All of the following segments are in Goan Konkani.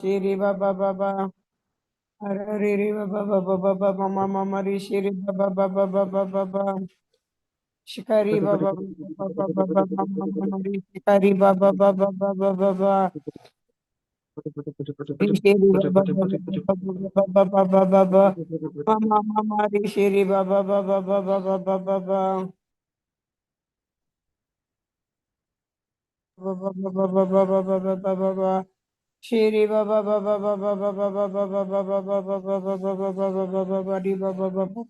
Shri Baba Baba Hare Re Baba Baba Baba Mama Mama Shri Baba Baba Baba Baba Shikari Baba Baba Baba Mama Mama Shikari Baba Baba Baba Baba Shri Baba Baba Baba Baba Baba Mama Mama Shri Baba Baba Baba Baba Baba Baba Baba Baba Baba Baba Shri Baba Baba Baba Baba Baba Baba Baba Baba Baba Baba Baba Baba Baba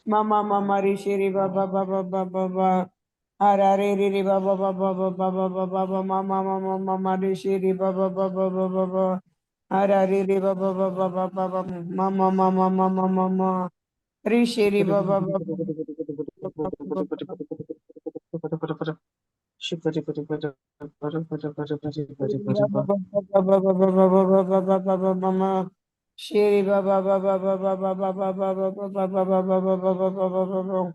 Mama Mama Shri Baba Baba Baba Baba Hare Re Baba Baba Baba Baba Baba Mama Mama Mama Shri Baba Baba Baba Baba Hare Re Baba Baba Baba Baba Mama Mama Mama Mama Shri Baba Baba Baba Baba Baba Baba Mama Shri Baba Baba Baba Baba Baba Baba Baba Baba Baba Baba Baba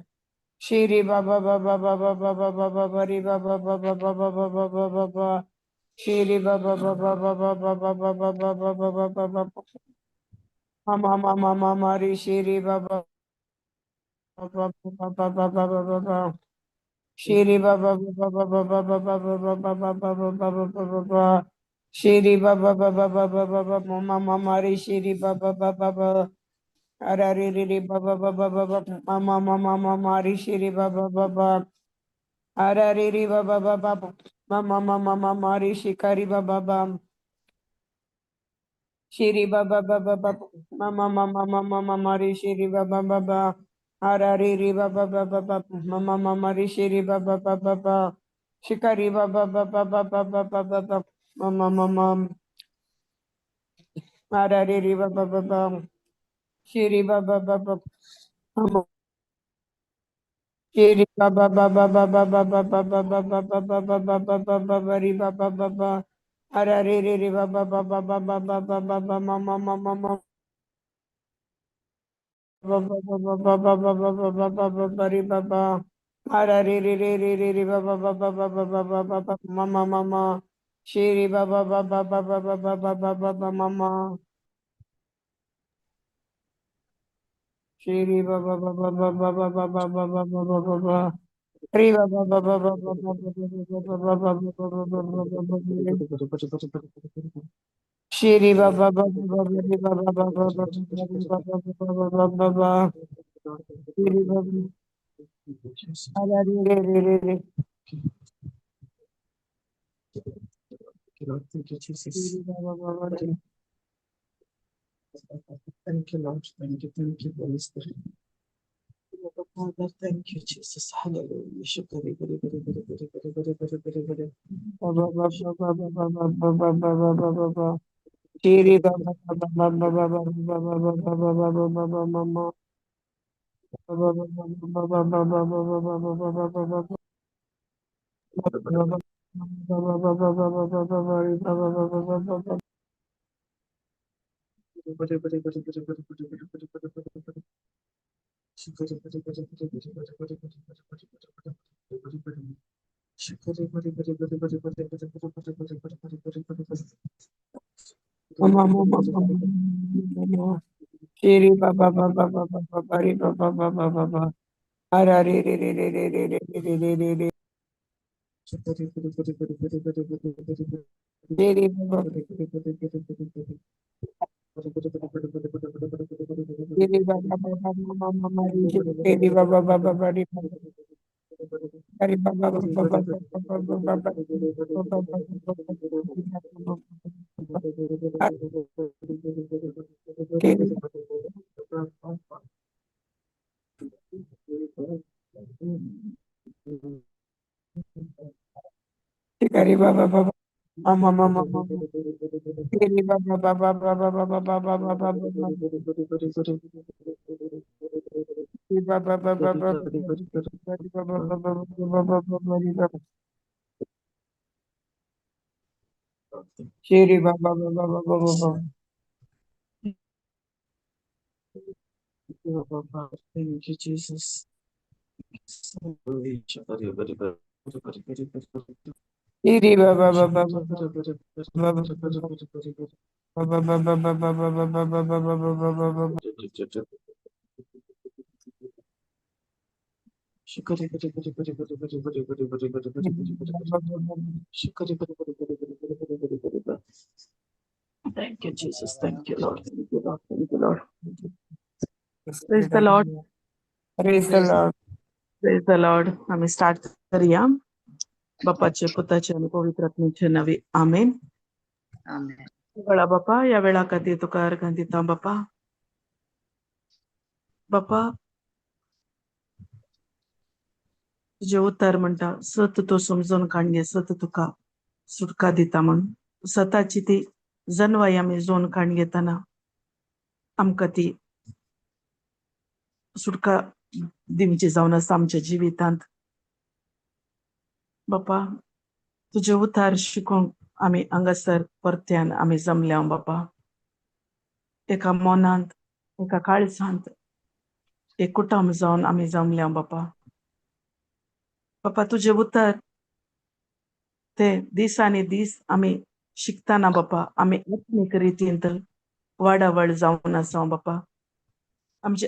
Shri Baba Baba Baba Baba Baba Bari Baba Baba Baba Baba Baba Baba Shri Baba Baba Baba Baba Baba Baba Baba Baba Mama Mama Mama Shri Baba Baba Baba Baba Baba Shri Baba Baba Baba Baba Baba Baba Baba Baba Baba Shri Baba Baba Baba Baba Mama Mama Shri Baba Baba Baba Hare Baba Baba Baba Mama Mama Mama Shri Baba Baba Hare Baba Baba Mama Mama Mama Shikari Baba Baba Shri Baba Baba Baba Mama Mama Mama Mama Shri Baba Baba Hare Baba Baba Baba Mama Mama Shri Baba Baba Baba Shikari Baba Baba Baba Baba Baba Mama Mama Hare Baba Baba Shri Baba Baba Mama Shri Baba Baba Baba Baba Baba Baba Baba Baba Baba Baba Ri Baba Baba Hare Re Baba Baba Baba Baba Baba Mama Mama Baba Baba Baba Baba Baba Baba Ri Baba Hare Re Re Re Re Baba Baba Baba Baba Baba Mama Mama Shri Baba Baba Baba Baba Baba Baba Mama Shri Baba Baba Baba Baba Baba Baba Baba Ri Baba Baba Baba Baba Baba Baba Baba Baba Baba Shri Baba Baba Baba Ri Baba Baba Baba Baba Baba Baba Baba Shri Baba Hare Re Re Re Re Thank you, Jesus. Shri Baba Baba Thank you, Lord. Thank you, Holy Spirit. Father, thank you, Jesus. Hallelujah. Baba Baba Baba Baba Baba Baba Baba Shri Baba Baba Baba Baba Baba Baba Baba Baba Mama Baba Baba Baba Baba Baba Baba Baba Baba Baba Baba Baba Baba Baba Mama Mama Mama Shri Baba Baba Baba Baba Ri Baba Baba Baba Hara Re Re Re Re Re Re Re Re Re Re Re Shri Baba Shri Baba Baba Mama Mama Shri Baba Baba Baba Ri Baba Hari Baba Baba Baba Baba Baba Baba Baba Baba Shri Baba Baba Mama Mama Mama Shri Baba Baba Baba Baba Baba Baba Baba Baba Baba Baba Baba Baba Baba Baba Shri Baba Baba Baba Baba Thank you, Jesus. Shri Baba Baba Baba Baba Baba Baba Baba Baba Baba Baba Baba. Thank you, Jesus. Thank you, Lord. Thank you, Lord. Thank you, Lord. Praise the Lord. Praise the Lord. Praise the Lord. आम्ही स्टार्ट करूया. बापाचे, पुताचे आणि पवित्र आत्म्याचे नावे, आमेन. आमेन. वेळा बापा, या वेळा खातीर तुका अर्घां दिता बापा. बापा, तुजें उतर म्हणटा, सत तूं समजून काडगे, सत तुका सुटका दिता म्हण. सताची ती जनवाय आमी जोन काडून घेतना आमकां ती सुटका दिवची जावन आसा आमच्या जिवितांत. बापा, तुजें उतार शिकोवंक आमी हांगासर परत्यान आमी जमल्या बापा. एका मनांत, एका काळजांत, एक कुटुंब जावन आमी जमल्या बापा. बापा, तुजें उतर ते दीस आनी दीस आमी शिकतना बापा, आमी आत्मीक रितीन वाडावळ जावन आसा बापा. आमचे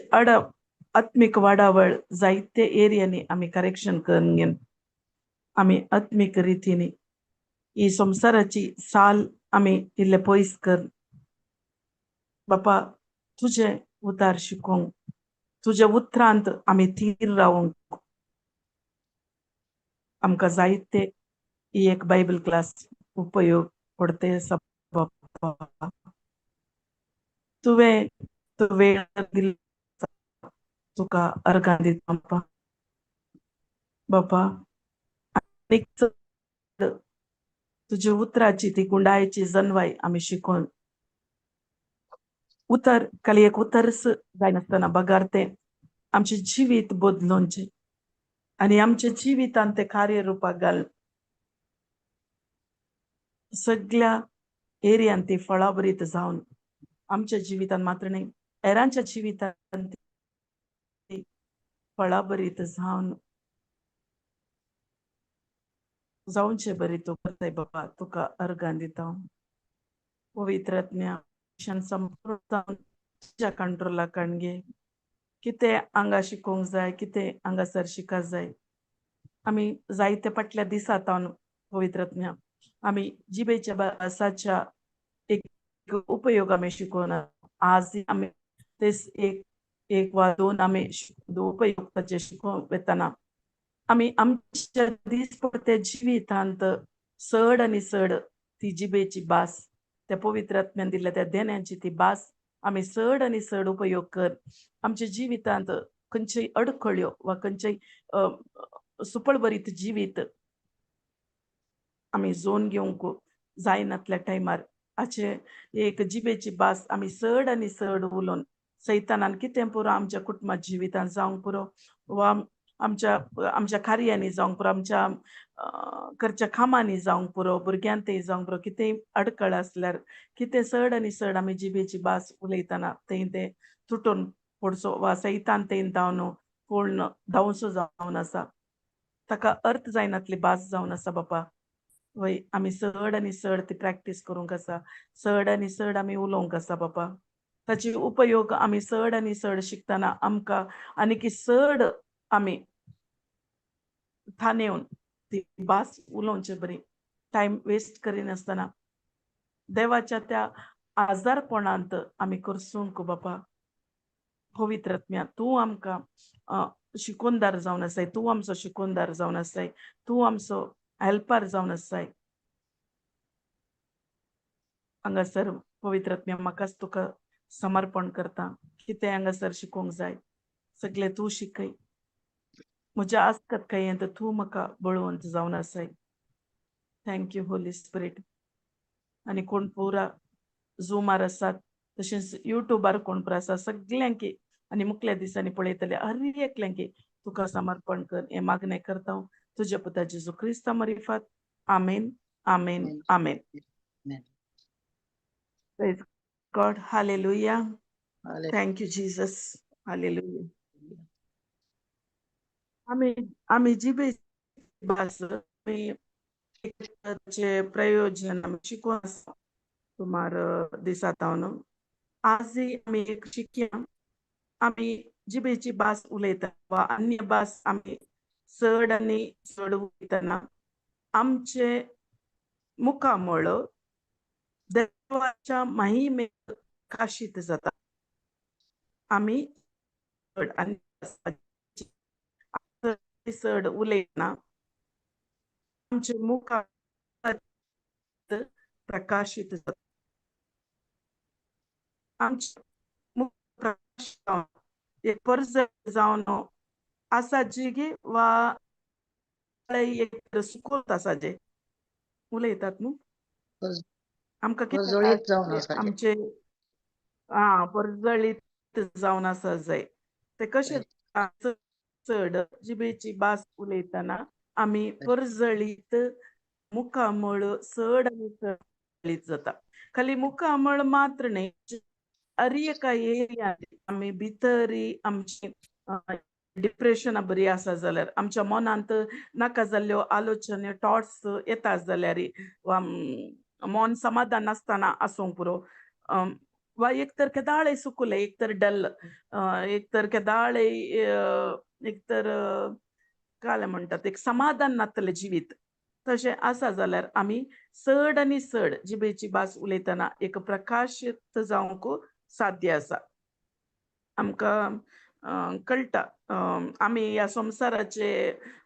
आत्मीक वाडावळ जायते एरियांनी आमी करेक्शन करून घेवन आमी आत्मीक रितीन ही संवसाराची साल आमी इल्ले पयस कर बापा. तुजें उतार शिकोवंक, तुज्या उतरांत आमी थीर रावंक आमकां जायते ही एक बायबल क्लास उपयोग पडते आसा बापा. तुवें तो वेळ दिलो, तुका अर्गां दिता बापा. बापा, आनीक चड तुज्या उतराची ती गुंडायची जनवाय आमी शिकोवन, उतर खाली एक उतरच जायनासतना बगार तें आमचें जिवीत बदलोवचें आनी आमच्या जिवितांत तें कार्य रुपाक घाल, सगळ्या एरियांत ती फळाभरीत जावन आमच्या जिवितांत मात्र न्हय, हेरांच्या जिवितांत ती फळाभरीत जावन जावचे बरी तूं करताय बाबा. तुका अर्गां दिता. पवित्र आत्म्या संपूर्ण तुज्या कंट्रोला काडगे. कितें हांगा शिकोवंक जाय, कितें हांगासर शिका जाय, आमी जायते फाटल्या दिसा तावन पवित्र आत्म्या आमी जिबेच्या भासाच्या एक उपयोग आमी शिकोवन, आज आमी तेच एक एक वा दोन आमी उपयोग ताचे शिकोवंक वतना आमी आमच्या दिसपट्ट्या जिवितांत चड आनी चड ती जिबेची भास, त्या पवित्र आत्म्यान दिल्ल्या त्या देण्याची ती भास आमी चड आनी चड उपयोग कर आमच्या जिवितांत खंयच्योय अडखळ्यो वा खंयचेय सुपळभरीत जिवीत आमी जोन घेवंक जायनातल्या टायमार हाचे एक जिबेची भास आमी चड आनी चड उलोवन सैतानान कितें पुरो आमच्या कुटुंबा जिवितांत जावंक पुरो वा आमच्या आमच्या कार्यांनी जावंक पुरो, आमच्या करच्या कामांनी जावंक पुरो, भुरग्यांत तें जावंक पुरो, कितेंय अडकळ आसल्यार कितें चड आनी चड आमी जिबेची भास उलयतना थंय तें तुटून पडचो वा सैतान थंय धांवन पूर्ण धांवसो जावन आसा, ताका अर्थ जायनातली भास जावन आसा बापा. वय, आमी चड आनी चड ती प्रॅक्टीस करूंक आसा, चड आनी चड आमी उलोवंक आसा बापा. ताची उपयोग आमी चड आनी चड शिकतना आमकां आनीक चड आमी थानेवन ती भास उलोवचे बरी, टायम वेस्ट करिनासतना देवाच्या त्या आजारपणांत आमी करसूंक बापा. पवित्र आत्म्या, तूं आमकां शिकोनदार जावन आसाय, तूं आमचो शिकोनदार जावन आसाय, तूं आमचो हेल्पर जावन आसाय. हांगासर पवित्र आत्म्या म्हाकाच तुका समर्पण करता. कितें हांगासर शिकोवंक जाय सगळें तूं शिकय. म्हज्या आस्कत कांय तूं म्हाका बळवंत जावन आसाय. Thank you Holi spirit. आनी कोण पुरा झुमार आसात, तशेंच युट्यूबार कोण पुरा आसा, सगल्यांकी आनी मुखल्या दिसांनी पळयतले हर एकल्यांकी तुका समर्पण कर हें मागणें करता हांव तुज्या पुता जेजू क्रिस्ता मारिफात. आमेन, आमेन, आमेन. Praise God. Hallelujah. Thank you Jesus. Hallelujah. आमी आमी जिबे भास आमी प्रयोजन आमी शिकून आसा सुमार दिसां जावन. आजय आमी एक शिकया, आमी जिबेची भास उलयता वा अन्य भास आमी चड आनी चड उलयतना आमचे मुखामळ देवाच्या महिमे प्रकाशीत जाता. आमी चड आनी चड उलयतना आमचे मुखार प्रकाशीत जाता. आमचे मुख प्रकाश एक परजळ जावन आसा जी गे वा एक सुकोत आसा जे उलयतात न्हू आमकां परजळीत जावन कितें आसा. आमचे आं परजळीत जावन आसा जाय. ते कशें चड जिबेची भास उलयतना आमी परजळीत मुखामळ चड आनी चड जाता. खाली मुखामळ मात्र न्हय, अरी एका एरियांत आमी भितरी आमची डिप्रेशना बरी आसा जाल्यार, आमच्या मनांत नाका जाल्ल्यो आलोचने थॉट्स येता जाल्यार वा मन समाधान नासतना आसूंक पुरो, वा एक तर केदाळे सुकले, एक तर डल, एक तर केदाळे एक तर काय म्हणटात एक समाधान नातलें जिवीत तशें आसा जाल्यार आमी चड आनी चड जिबेची भास उलयतना एक प्रकाशीत जावंक साध्य आसा. आमकां कळटा आमी ह्या संवसाराचे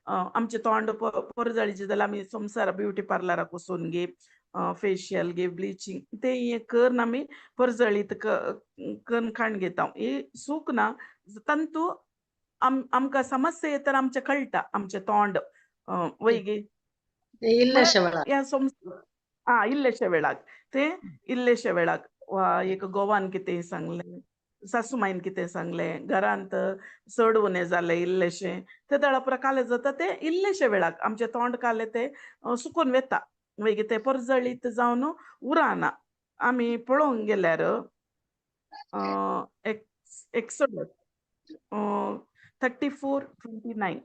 आमचे तोंड परजळीचें जाल्यार आमी संवसारा ब्युटी पार्लराक वचून गे फेशियल गे ब्लिचींग ते हें करून आमी परजळीत करून खाण घेता. ही चूक ना, तांतू आमकां समस्या येता आमचें कळटा आमचें तोंड वय गे इल्लेशे वेळार ह्या आं इल्लेशे वेळाक ते इल्लेशे वेळाक वा एक गोवान कितें सांगलें, सासूमायन कितें सांगलें, घरांत चड उणें जालें इल्लेशें ते दळापुरा काले जाता ते इल्लेशे वेळाक आमचें तोंड काले ते सुकून वता. मागीर ते परजळीत जावन उरना. आमी पळोवंक गेल्यार Exodus 34:29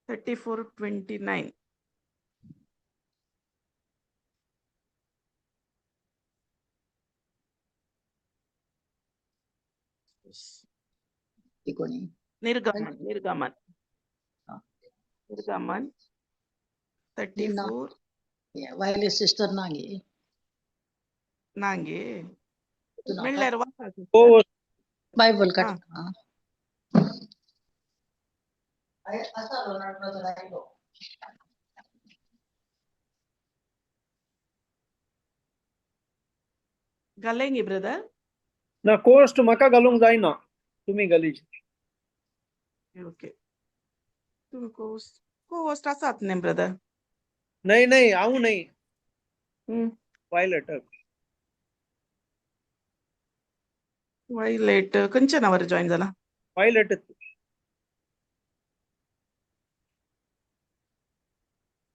34:29 कोणी निर्गमन निर्गमन निर्गमन 34 वायले सिस्टर नागे नागे मेळ्ळ्यार वाचा. बायबल काडटा. घालेंगे ब्रदर? ना कोस्ट म्हाका घालूंक जायना, तुमी घाली. ओके, तुमी कोस्ट कोस्ट आसात न्ही ब्रदर? न्हय न्हय हांव न्हय, वायलेट. वायलेट खंयच्या नांवार जॉईन जाला? वायलेट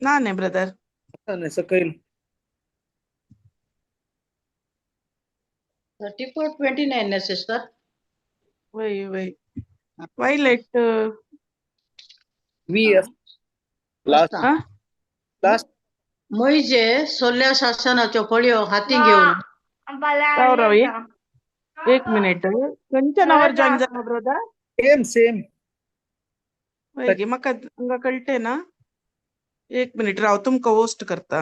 ना न्ही ब्रदर, सकयल 34:29 ना सिस्टर? वय वय वायलेट वी लास्ट लास्ट मैजे सोल्या शासनाच्यो फळयो हाती घेवन राव राव एक मिनिट, खंयच्या नांवार जॉईन जाला ब्रदर? Same same. वय गे म्हाका हांगा कळटे ना. एक मिनिट राव, तुमकां होस्ट करता.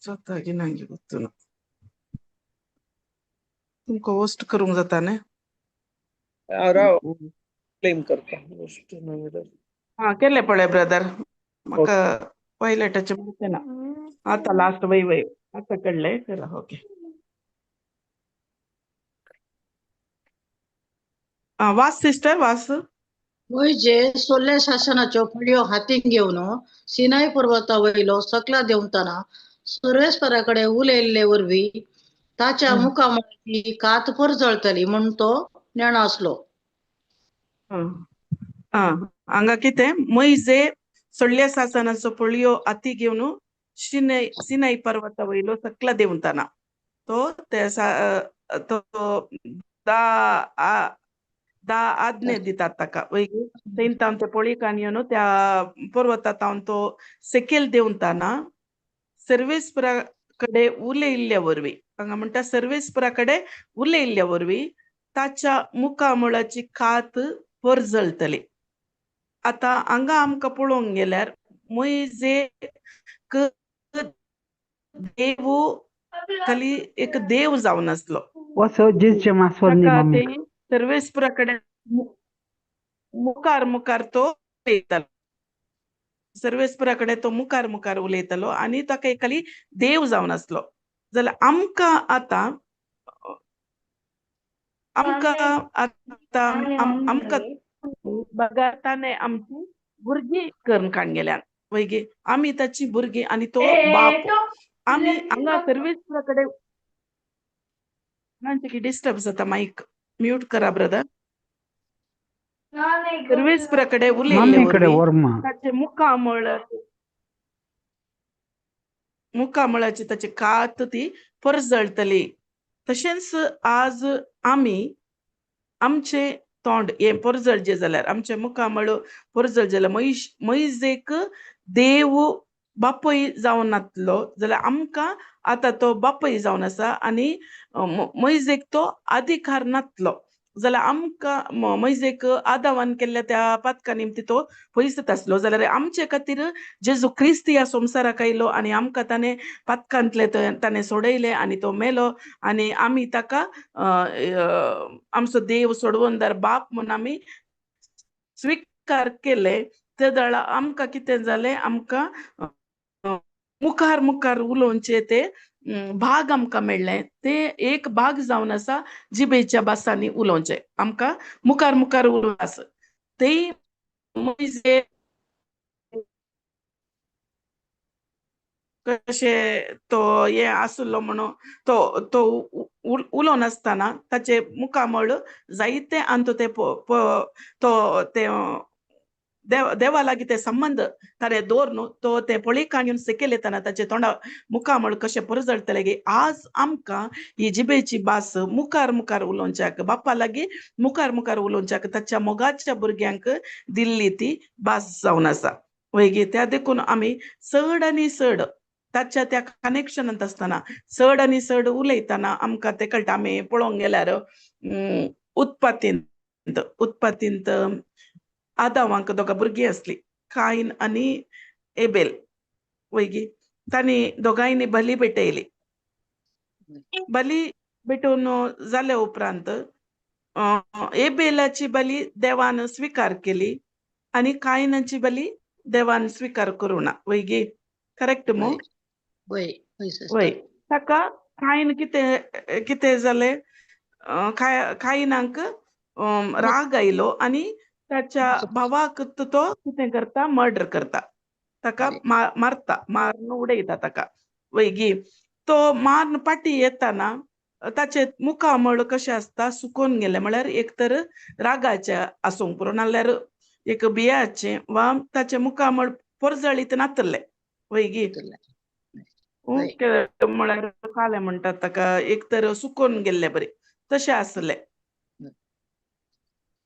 जाता की ना गोत्तु ना, तुमकां होस्ट करूंक जाता न्ही? राव क्लेम करता. आं केलें पळय ब्रदर, म्हाका वायलेटाचें माहिती ना आतां लास्ट. वय वय आतां कळ्ळें करा. ओके आं वास सिस्टर वास. मैजे सोल्या शासनाच्यो फळयो हाती घेवन सिनाय पर्वता वयलो सकला देंवतना सर्वेस्परा कडेन उलयल्ले वरवीं ताच्या मुखामळाची कात परजळतली म्हूण तो नेणा आसलो. आं हांगा कितें मैजे सोडल्या सासनाचो फळयो हाती घेवन सिनाय पर्वता वयलो सकला देंवतना तो ते तो दा दा आज्ञे दितात ताका वय थंय तावन ते पोळीकान येवन त्या पर्वता तावन तो सेकेल देंवताना सर्वेस्परा कडे उलयिल्ल्या वरवीं, हांगा म्हणटा सर्वेस्परा कडेन उलयिल्ल्या वरवीं ताच्या मुखामळाची कात परजळटली. आतां हांगा आमकां पळोवंक गेल्यार मोयजेक देव खाली एक देव जावन आसलो. वसो जेजूचें मास ताका मम्मी. ते सर्वेस्परा कडेन मुखार मुखार तो उलयतालो, सर्वेस्परा कडेन तो मुखार मुखार उलयतालो आनी ताका एक खाली देव जावन आसलो. जाल्यार आमकां आतां आमकां आतां आमकां बघा ताणें आमची भुरगीं करून काण गेल्यान वय आमी ताची भुरगीं आनी तो बाप. आमी हांगा सर्वेस्परा कडेन डिस्टर्ब जाता, मायक म्यूट करा ब्रदर. सर्वेस्परा कडेन उलयिल्ले मम्मी कडेन वरवीं व्हर मा. ताचें मुखामळ मुखामळाची ताची कात ती परजळटली. तशेंच आज आमी आमचें तोंड हें परजळचें जाल्यार, आमचें मुखामळ परजळचें जाल्यार, मोयजेक देव बापूय जावन नातलो जाल्यार आमकां आतां तो बापूय जावन आसा आनी मोयजेक तो अधिकार नातलो जाल्यार आमकां मोयजेक आदावान केल्ल्या त्या पातका निमती तो पयसत आसलो जाल्यार आमचे खातीर जेजू क्रिस्त ह्या संवसाराक आयलो आनी आमकां ताणें पातकांतले ताणें सोडयलें आनी तो मेलो आनी आमी ताका आमचो देव सोडवणदार बाप म्हूण आमी स्विकार केले. ते वेळार आमकां कितें जालें, आमकां मुखार मुखार उलोवचें ते भाग आमकां मेळ्ळें. ते एक भाग जावन आसा जिबेच्या भासांनी उलोवचें, आमकां मुखार मुखार उलोवं आसा तेय मोयजे कशें तो हें आसलो म्हणून तो तो उलोवनासतना ताचें मुखामळ जायते आनी ते तो ते देवा लागीं ते संबंद ताणें दवर न्हू, तो ते पळीकान येवन सेकेल येताना ताचे तोंडा मुखामळ कशें परजळटलें गे. आज आमकां ही जिबेची भास मुखार मुखार उलोवच्याक, बाप्पा लागीं मुखार मुखार उलोवच्याक ताच्या मोगाच्या भुरग्यांक दिल्ली ती भास जावन आसा वय गे. त्या देखून आमी चड आनी चड ताच्या त्या कनेक्शनांत आसतना चड आनी चड उलयतना आमकां तें कळटा. आमी पळोवंक गेल्यार उत्पत्तींत उत्पत्तींत आदावांक दोगां भुरगीं आसलीं, कायन आनी एबेल वय गे. तांणी दोगांयनी बली पेटयली. बली पेटोवन जाल्या उपरांत एबेलाची बली देवान स्विकार केली आनी कायनाची बली देवान स्विकार करूं ना वय गे. करेक्ट मू? वय वय. वय. ताका कायन कितें कितें जालें, कायनाक राग आयलो आनी ताच्या भावाक तो कितें करता, मर्डर करता, ताका मारता, मारून उडयता ताका वय गे. तो मारून फाटीं येताना ताचें मुखामळ कशें आसता सुकोवन गेलें, म्हळ्यार एक तर रागाचें आसूंक पुरो नाल्यार एक बियाचें वा ताचें मुखामळ परजळीत नातलें वय गे. म्हळ्यार कालें म्हणटात ताका, एक तर सुकोवन गेल्ले बरी तशें आसलें.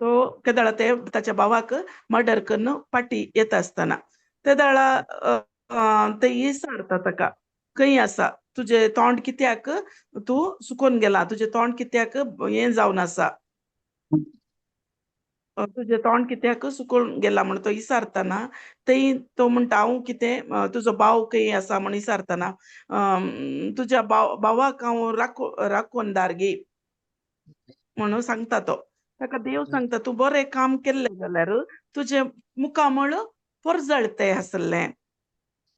तो केदळा ते ताच्या भावाक मर्डर करून फाटीं येता आसतना तेदळा ते विचारता ताका, खंय आसा तुजें तोंड, कित्याक तूं सुकोवन गेला, तुजें तोंड कित्याक हें जावन आसा, तुजें तोंड कित्याक सुकोवन गेला म्हण तो विचारतना थंय तो म्हणटा हांव कितें तुजो भाव खंय आसा म्हण विचारतना तुज्या भावाक हांव राखणदार गे म्हणून सांगता तो. ताका देव सांगता तूं बरें काम केल्लें जाल्यार तुजें मुखामळ परजळतें आसलें,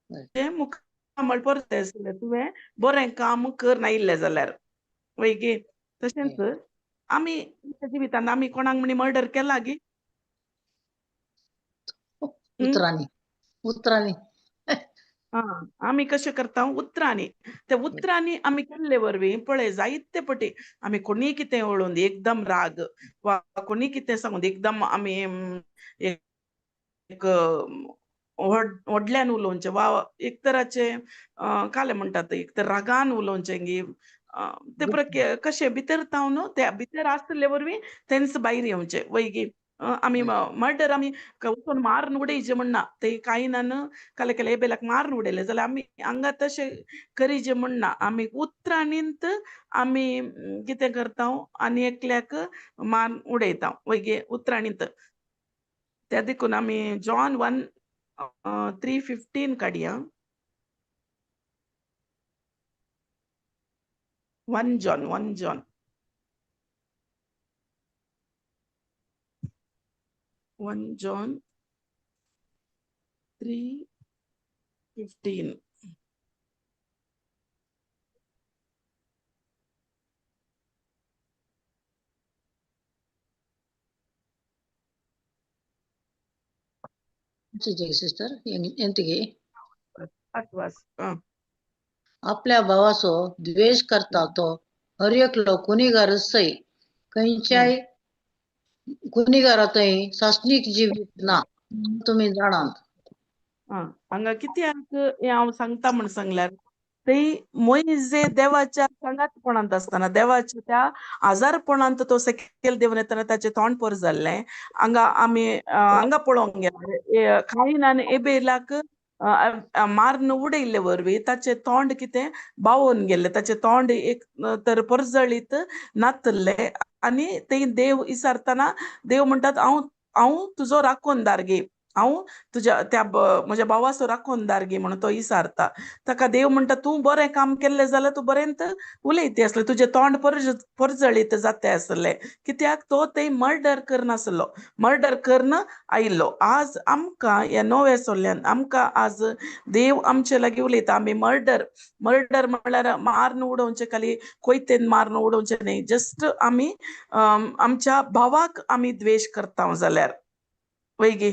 तुजें मुखामळ परजळतें आसलें, तुवें बरें काम कर नायिल्लें जाल्यार वय गे. तशेंच आमी जिवितान आमी कोणाक म्हणी मर्डर केला गी? उतरांनी उतरांनी. आमी कशें करता उतरांनी, त्या उतरांनी आमी केल्ले वरवीं पळय जायते पटी आमी कोणीय कितें उलोवन एकदम राग वा कोणीय कितें सांगून एकदम आमी एक व्हडल्यान उलोवचें वा एक तराचें कालें म्हणटात एक तर रागान उलोवचें गी ते पुरो कशें भितर तावन न्हू ते भितर आसले वरवीं तेंच भायर येवचें वयगी. आमी मर्डर आमी वचून मारून उडयचे म्हण ना, ते कायनान काले केले एबेलाक मारून उडयले जाल्यार आमी हांगा तशें करीचे म्हण ना. आमी उतरांनीत आमी कितें करता आनी एकल्याक मारून उडयता वयगी उतरांनीत. त्या देखून आमी जॉन 1:3-15 काडया. 1 John 1 John 1 John 3:15. Sister एंतगी वाच. आपल्या भावाचो द्वेष करता तो हर एकलो गुन्हेगारच सय, खंयच्याय गुन्हेगारांतय सासणीक जिवीत ना तुमी जाणात. हांगा कित्याक हें हांव सांगता म्हण सांगल्यार थंय मोयजे देवाच्या सांगातपणांत आसतना देवाच्या त्या आजारपणांत तो सकयल देंवन येतना ताचें तोंड पोर जाल्लें. हांगा आमी हांगा पळोवंक गेल्यार कायनान एबेलाक मारून उडयल्ले वरवीं ताचें तोंड कितें बावून गेल्लें, ताचें तोंड एक तर परजळीत नातल्लें. आनी थंय देव विचारतना देव म्हणटात हांव हांव तुजो राखणदार गे, हांव तुज्या त्या म्हज्या भावाचो राखणदार गे म्हणून तो विचारता. ताका देव म्हणटा तूं बरें काम केल्लें जाल्यार तूं बरेंत उलयता आसलें, तुजें तोंड परजळीत जाता आसलें. कित्याक तो थंय मर्डर करनासलो, मर्डर करन आयिल्लो. आज आमकां ह्या नव्या सोल्ल्यान आमकां आज देव आमचे लागीं उलयता. आमी मर्डर मर्डर म्हणल्यार मारून उडोवचें, खाली कोयतेन मारून उडोवचें न्हय, जस्ट आमी आमच्या भावाक आमी द्वेश करता जाल्यार वयगी,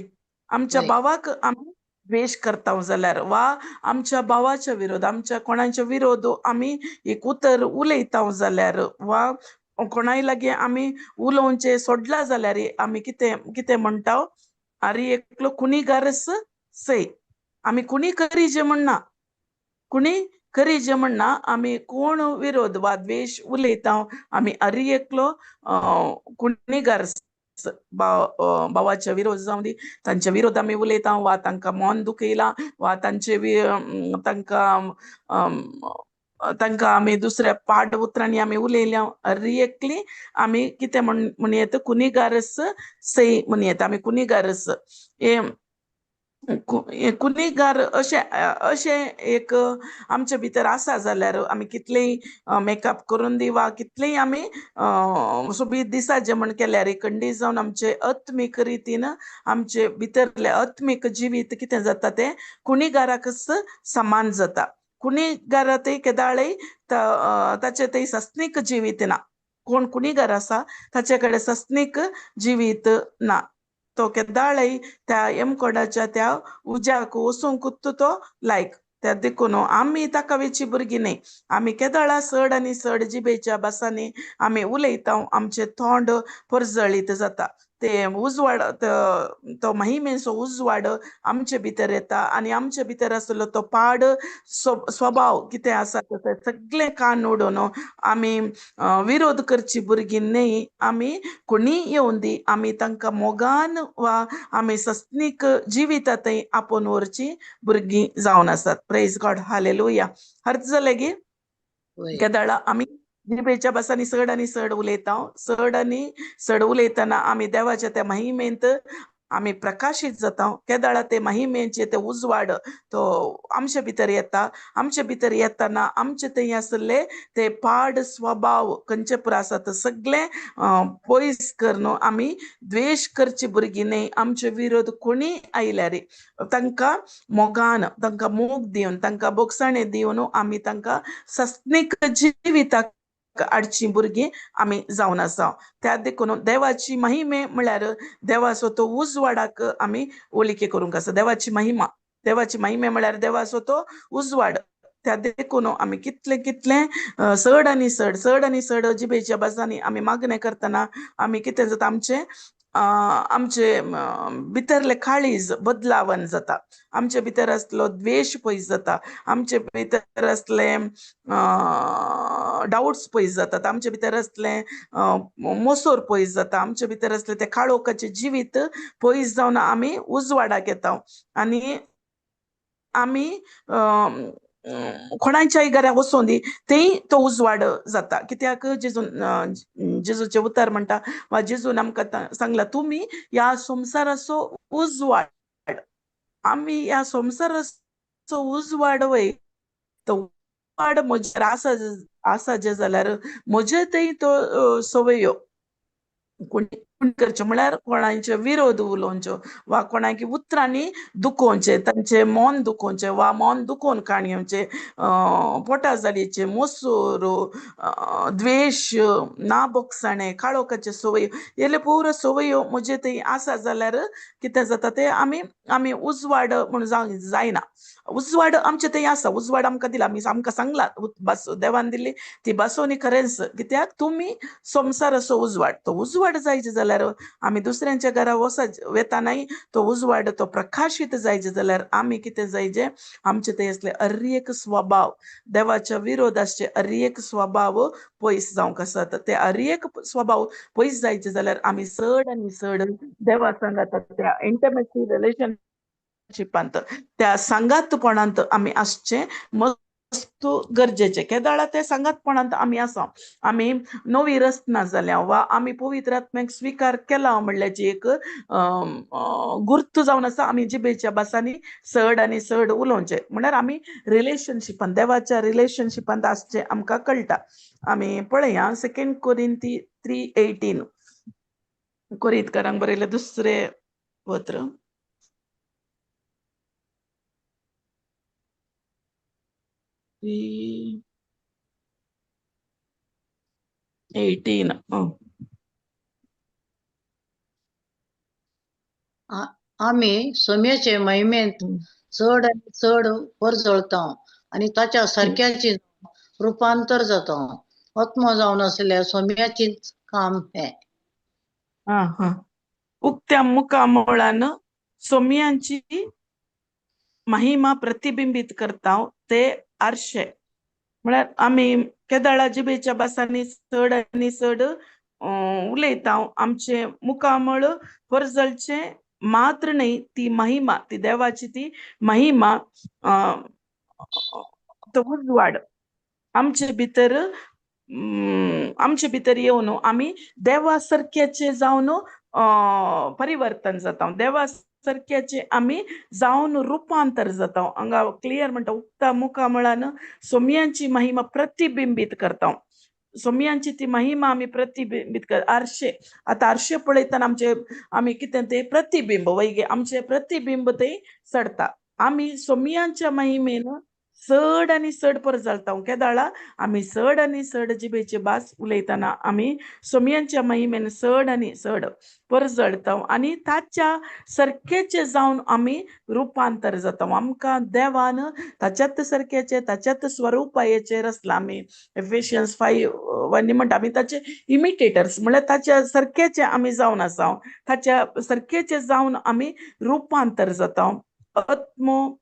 आमच्या भावाक आमी द्वेश करता जाल्यार वा आमच्या भावाच्या विरोध आमच्या कोणाच्या विरोध आमी एक उतर उलयता जाल्यार वा कोणाय लागीं आमी उलोवचें सोडला जाल्यार आमी कितें कितें म्हणटा, आरे एकलो कुनीगारच सय. आमी कुणी करीजे म्हणना, कुणी करीजे म्हणना, आमी कोण विरोध वा द्वेश उलयता आमी अरे एकलो कुणीगार भावाच्या विरोध जावं दी, तांच्या विरोध आमी उलयता वा तांकां मन दुखयलां वा तांचे तांकां तांकां आमी दुसऱ्या पाड उतरांनी आमी उलयल्या, अरे एकली आमी कितें म्हणयेत कुनीगारस सय म्हणयेत आमी कुनीगारस. हे कुनीगार अशें अशें एक आमचे भितर आसा जाल्यार आमी कितलेंय मेकअप करून दी वा कितलेंय आमी सोबीत दिसाचें म्हण केल्यार खंडीत जावन आमचे आत्मीक रितीन आमचे भितरलें आत्मीक जिवीत कितें जाता तें कुणीगाराकच समान जाता. कुणीगारा थंय केदाळय ताचें थंय सस्नीक जिवीत ना. कोण कुणीगार आसा ताचे कडेन सस्नीक जिवीत ना, तो केदाळय त्या यमकोडाच्या त्या उज्याक वचूंक तो लायक. त्या देखून आमी ताका वेची भुरगीं न्हय, आमी केदळा चड आनी चड जिबेच्या भासांनी आमी उलयता, आमचें तोंड परजळीत जाता, ते उजवाड तो महिमेचो उजवाड आमचे भितर येता आनी आमचे भितर आसलो तो पाड स्वभाव कितें आसा तें सगळें कान उडोवन आमी विरोध करची भुरगीं न्हय. आमी कोणीय येवन दी आमी तांकां मोगान वा आमी सस्नीक जिविता थंय आपोवन व्हरची भुरगीं जावन आसात. Praise God, hallelujah. अर्थ जालें गी? केदळा आमी जिबेच्या भासांनी चड आनी चड उलयता, चड आनी चड उलयतना आमी देवाच्या त्या महिमेंत आमी प्रकाशीत जाता. केदळा ते महिमेचे ते उजवाड तो आमचे भितर येता. आमचे भितर येतना आमचे थंय आसले ते पाड स्वभाव खंयचे पुरो आसा ते सगळे पयस करून आमी द्वेश करची भुरगीं न्हय. आमचे विरोध कोणी आयल्यार तांकां मोगान तांकां मोग दिवन तांकां बोगसाणे दिवन आमी तांकां सस्नीक जिविताक हाडची भुरगीं आमी जावन आसा. त्या देखून देवाची महिमे म्हळ्यार देवाचो तो उजवाडाक आमी ओलिके करूंक आसा. देवाची महिमा, देवाची महिमे म्हळ्यार देवाचो तो उजवाड. त्या देखून आमी कितले कितले चड आनी चड चड आनी चड जिबेच्या भासांनी आमी मागणें करतना आमी कितें जाता आमचें आमचे भितरले काळीज बदलावन जाता, आमचे भितर आसलो द्वेश पयस जाता, आमचे भितर आसले डावट्स पयस जातात, आमचे भितर आसलें मोसोर पयस जाता, आमचे भितर आसलें तें काळोखाचें जिवीत पयस जावन आमी उजवाडाक येता आनी आमी कोणाच्याय घरा वचोन दी तेय तो उजवाड जाता. कित्याक जेजून जेजूचें उतर म्हणटा वा जेजून आमकां सांगला तुमी ह्या संवसाराचो उजवाड. आमी ह्या संवसाराचो उजवाड वय तो उजवाड म्हजेर आसा आसा जे जाल्यार म्हजे थंय तो संवयो कोणी करचें म्हळ्यार कोणाचे विरोध उलोवचो वा कोणाक उतरांनी दुखोवचें, तांचें मन दुखोवचें वा मन दुखोवन काण घेवचें, पोटा जालीचें मोसूर, द्वेश, ना बोगसाणें, काळोखाचे संवय हेले पुरो संवयो म्हजे थंय आसा जाल्यार कितें जाता तें आमी आमी उजवाड म्हूण जायना. उजवाड आमचे थंय आसा, उजवाड आमकां दिला, आमी आमकां सांगला बस देवान दिल्ली ती बसोवणी खरेंच. कित्याक तुमी संवसाराचो उजवाड, तो उजवाड जायचे जाल्यार आमी दुसऱ्यांच्या घरा वसा वेतानाय तो उजवाड तो प्रकाशीत जायचे जाल्यार आमी कितें जायचे आमचे थंय आसले अर एक स्वभाव देवाच्या विरोध आसचे अर एक स्वभाव पयस जावंक आसा. ते अर एक स्वभाव पयस जायचे जाल्यार आमी चड आनी चड देवा सांगात त्या इंटिमेसी रिलेशनशिपांत त्या सांगातपणांत आमी आसचें मस्त गरजेचें. केदाळा ते सांगातपणांत आमी आसा, आमी नवी रचना जाल्या वा आमी पवित्र आत्म्याक स्विकार केला म्हणल्याची एक गुर्त जावन आसा. आमी जिबेच्या भासांनी चड आनी चड उलोवचें म्हळ्यार आमी रिलेशनशिपान देवाच्या रिलेशनशिपांत आसचें आमकां कळटा. आमी पळया 2 कोरिंती 3:18 कोरिंतकारांक बरयलें दुसरें पत्र. 3:18. आमी सोम्याचे महिमेंत चड आनी चड परजळता आनी ताच्या सारक्याची रुपांतर जाता. आत्मो जावन आसल्या सोम्याचीच काम हें. उक्त्या मुखामळान सोम्यांची महिमा प्रतिबिंबीत करता ते आरशे. म्हळ्यार आमी केदाळा जिबेच्या भासांनी चड आनी चड उलयता, आमचें मुखामळ परजळचें मात्र न्हय, ती महिमा ती देवाची ती महिमा तो उजवाड आमचे भितर आमचे भितर येवन आमी देवा सारक्याचे जावन परिवर्तन जाता, देवा सारक्याचे आमी जावन रुपांतर जाता. हांगा क्लियर म्हणटा उक्ता मुखामळान सोम्यांची महिमा प्रतिबिंबीत करता, सोम्यांची ती महिमा आमी प्रतिबिंबीत कर आरशे. आतां आरशे पळयतना आमचे आमी कितें ते प्रतिबिंब वैगे आमचे प्रतिबिंब ते चडता. आमी सोम्यांच्या महिमेन चड आनी चड परजळता. केदाळा आमी चड आनी चड जिबेची भास उलयतना आमी सोम्यांच्या महिमेन चड आनी चड परजळता आनी ताच्या सारकेचे जावन आमी रुपांतर जाता. आमकां देवान ताच्यात सारकेचे ताच्यात स्वरुपाचेर आसला. आमी एफेशियन्स 5:1 म्हणटा आमी ताचे इमिटेटर्स म्हळ्यार ताच्या सारकेचे आमी जावन आसा, ताच्या सारकेचे जावन आमी रुपांतर जाता. आत्मो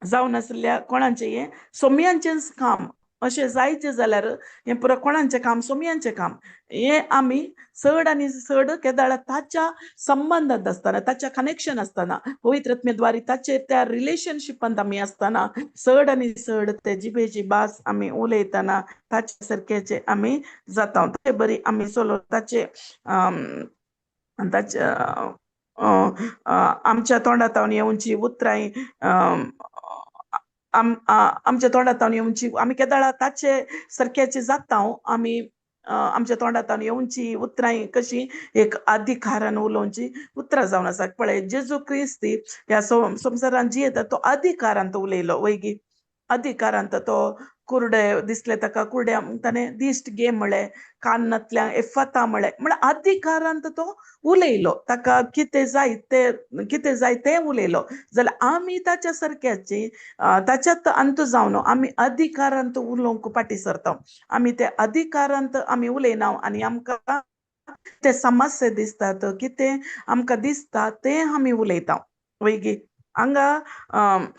जावन आसल्या कोणाचें हें सोम्यांचेंच काम अशें जायचें जाल्यार हें पुरो कोणाचें काम सोम्यांचें काम. हें आमी चड आनी चड केदाळा ताच्या संबंदांत आसतना ताच्या कनेक्शन आसतना पवित्र आत्म्याद्वारे ताचे त्या रिलेशनशिपांत आमी आसतना चड आनी चड ते जिबेची भास आमी उलयतना ताचे सारकेचे आमी जाता. ते बरी आमी चलो ताचे ताचे आमच्या तोंडांत येवची उतरां आमच्या तोंडांत येवची आमी केदाळा ताचे सारक्याचे जाता. आमी आमच्या तोंडांत येवची उतरां कशी एक अधिकारान उलोवची उतरां जावन आसा. पळय जेजू क्रिस्ती ह्या संवसारान जियेता तो अधिकारान तो उलयलो वयगी अधिकारान तो कुर्डे दिसले ताका कुर्ड्या ताणें दिश्ट घे म्हळें, कानांतल्यान एफता म्हळें, म्हळ्यार अधिकारान तो उलयलो. ताका कितें जाय तें कितें जाय तें उलयलो. जाल्यार आमी ताच्या सारक्याची ताच्यात अंत जावन आमी अधिकारांत उलोवंक फाटीं सरता. आमी ते अधिकारांत आमी उलयना आनी आमकां ते समस्या दिसतात कितें आमकां दिसता तें आमी उलयता वयगी. हांगा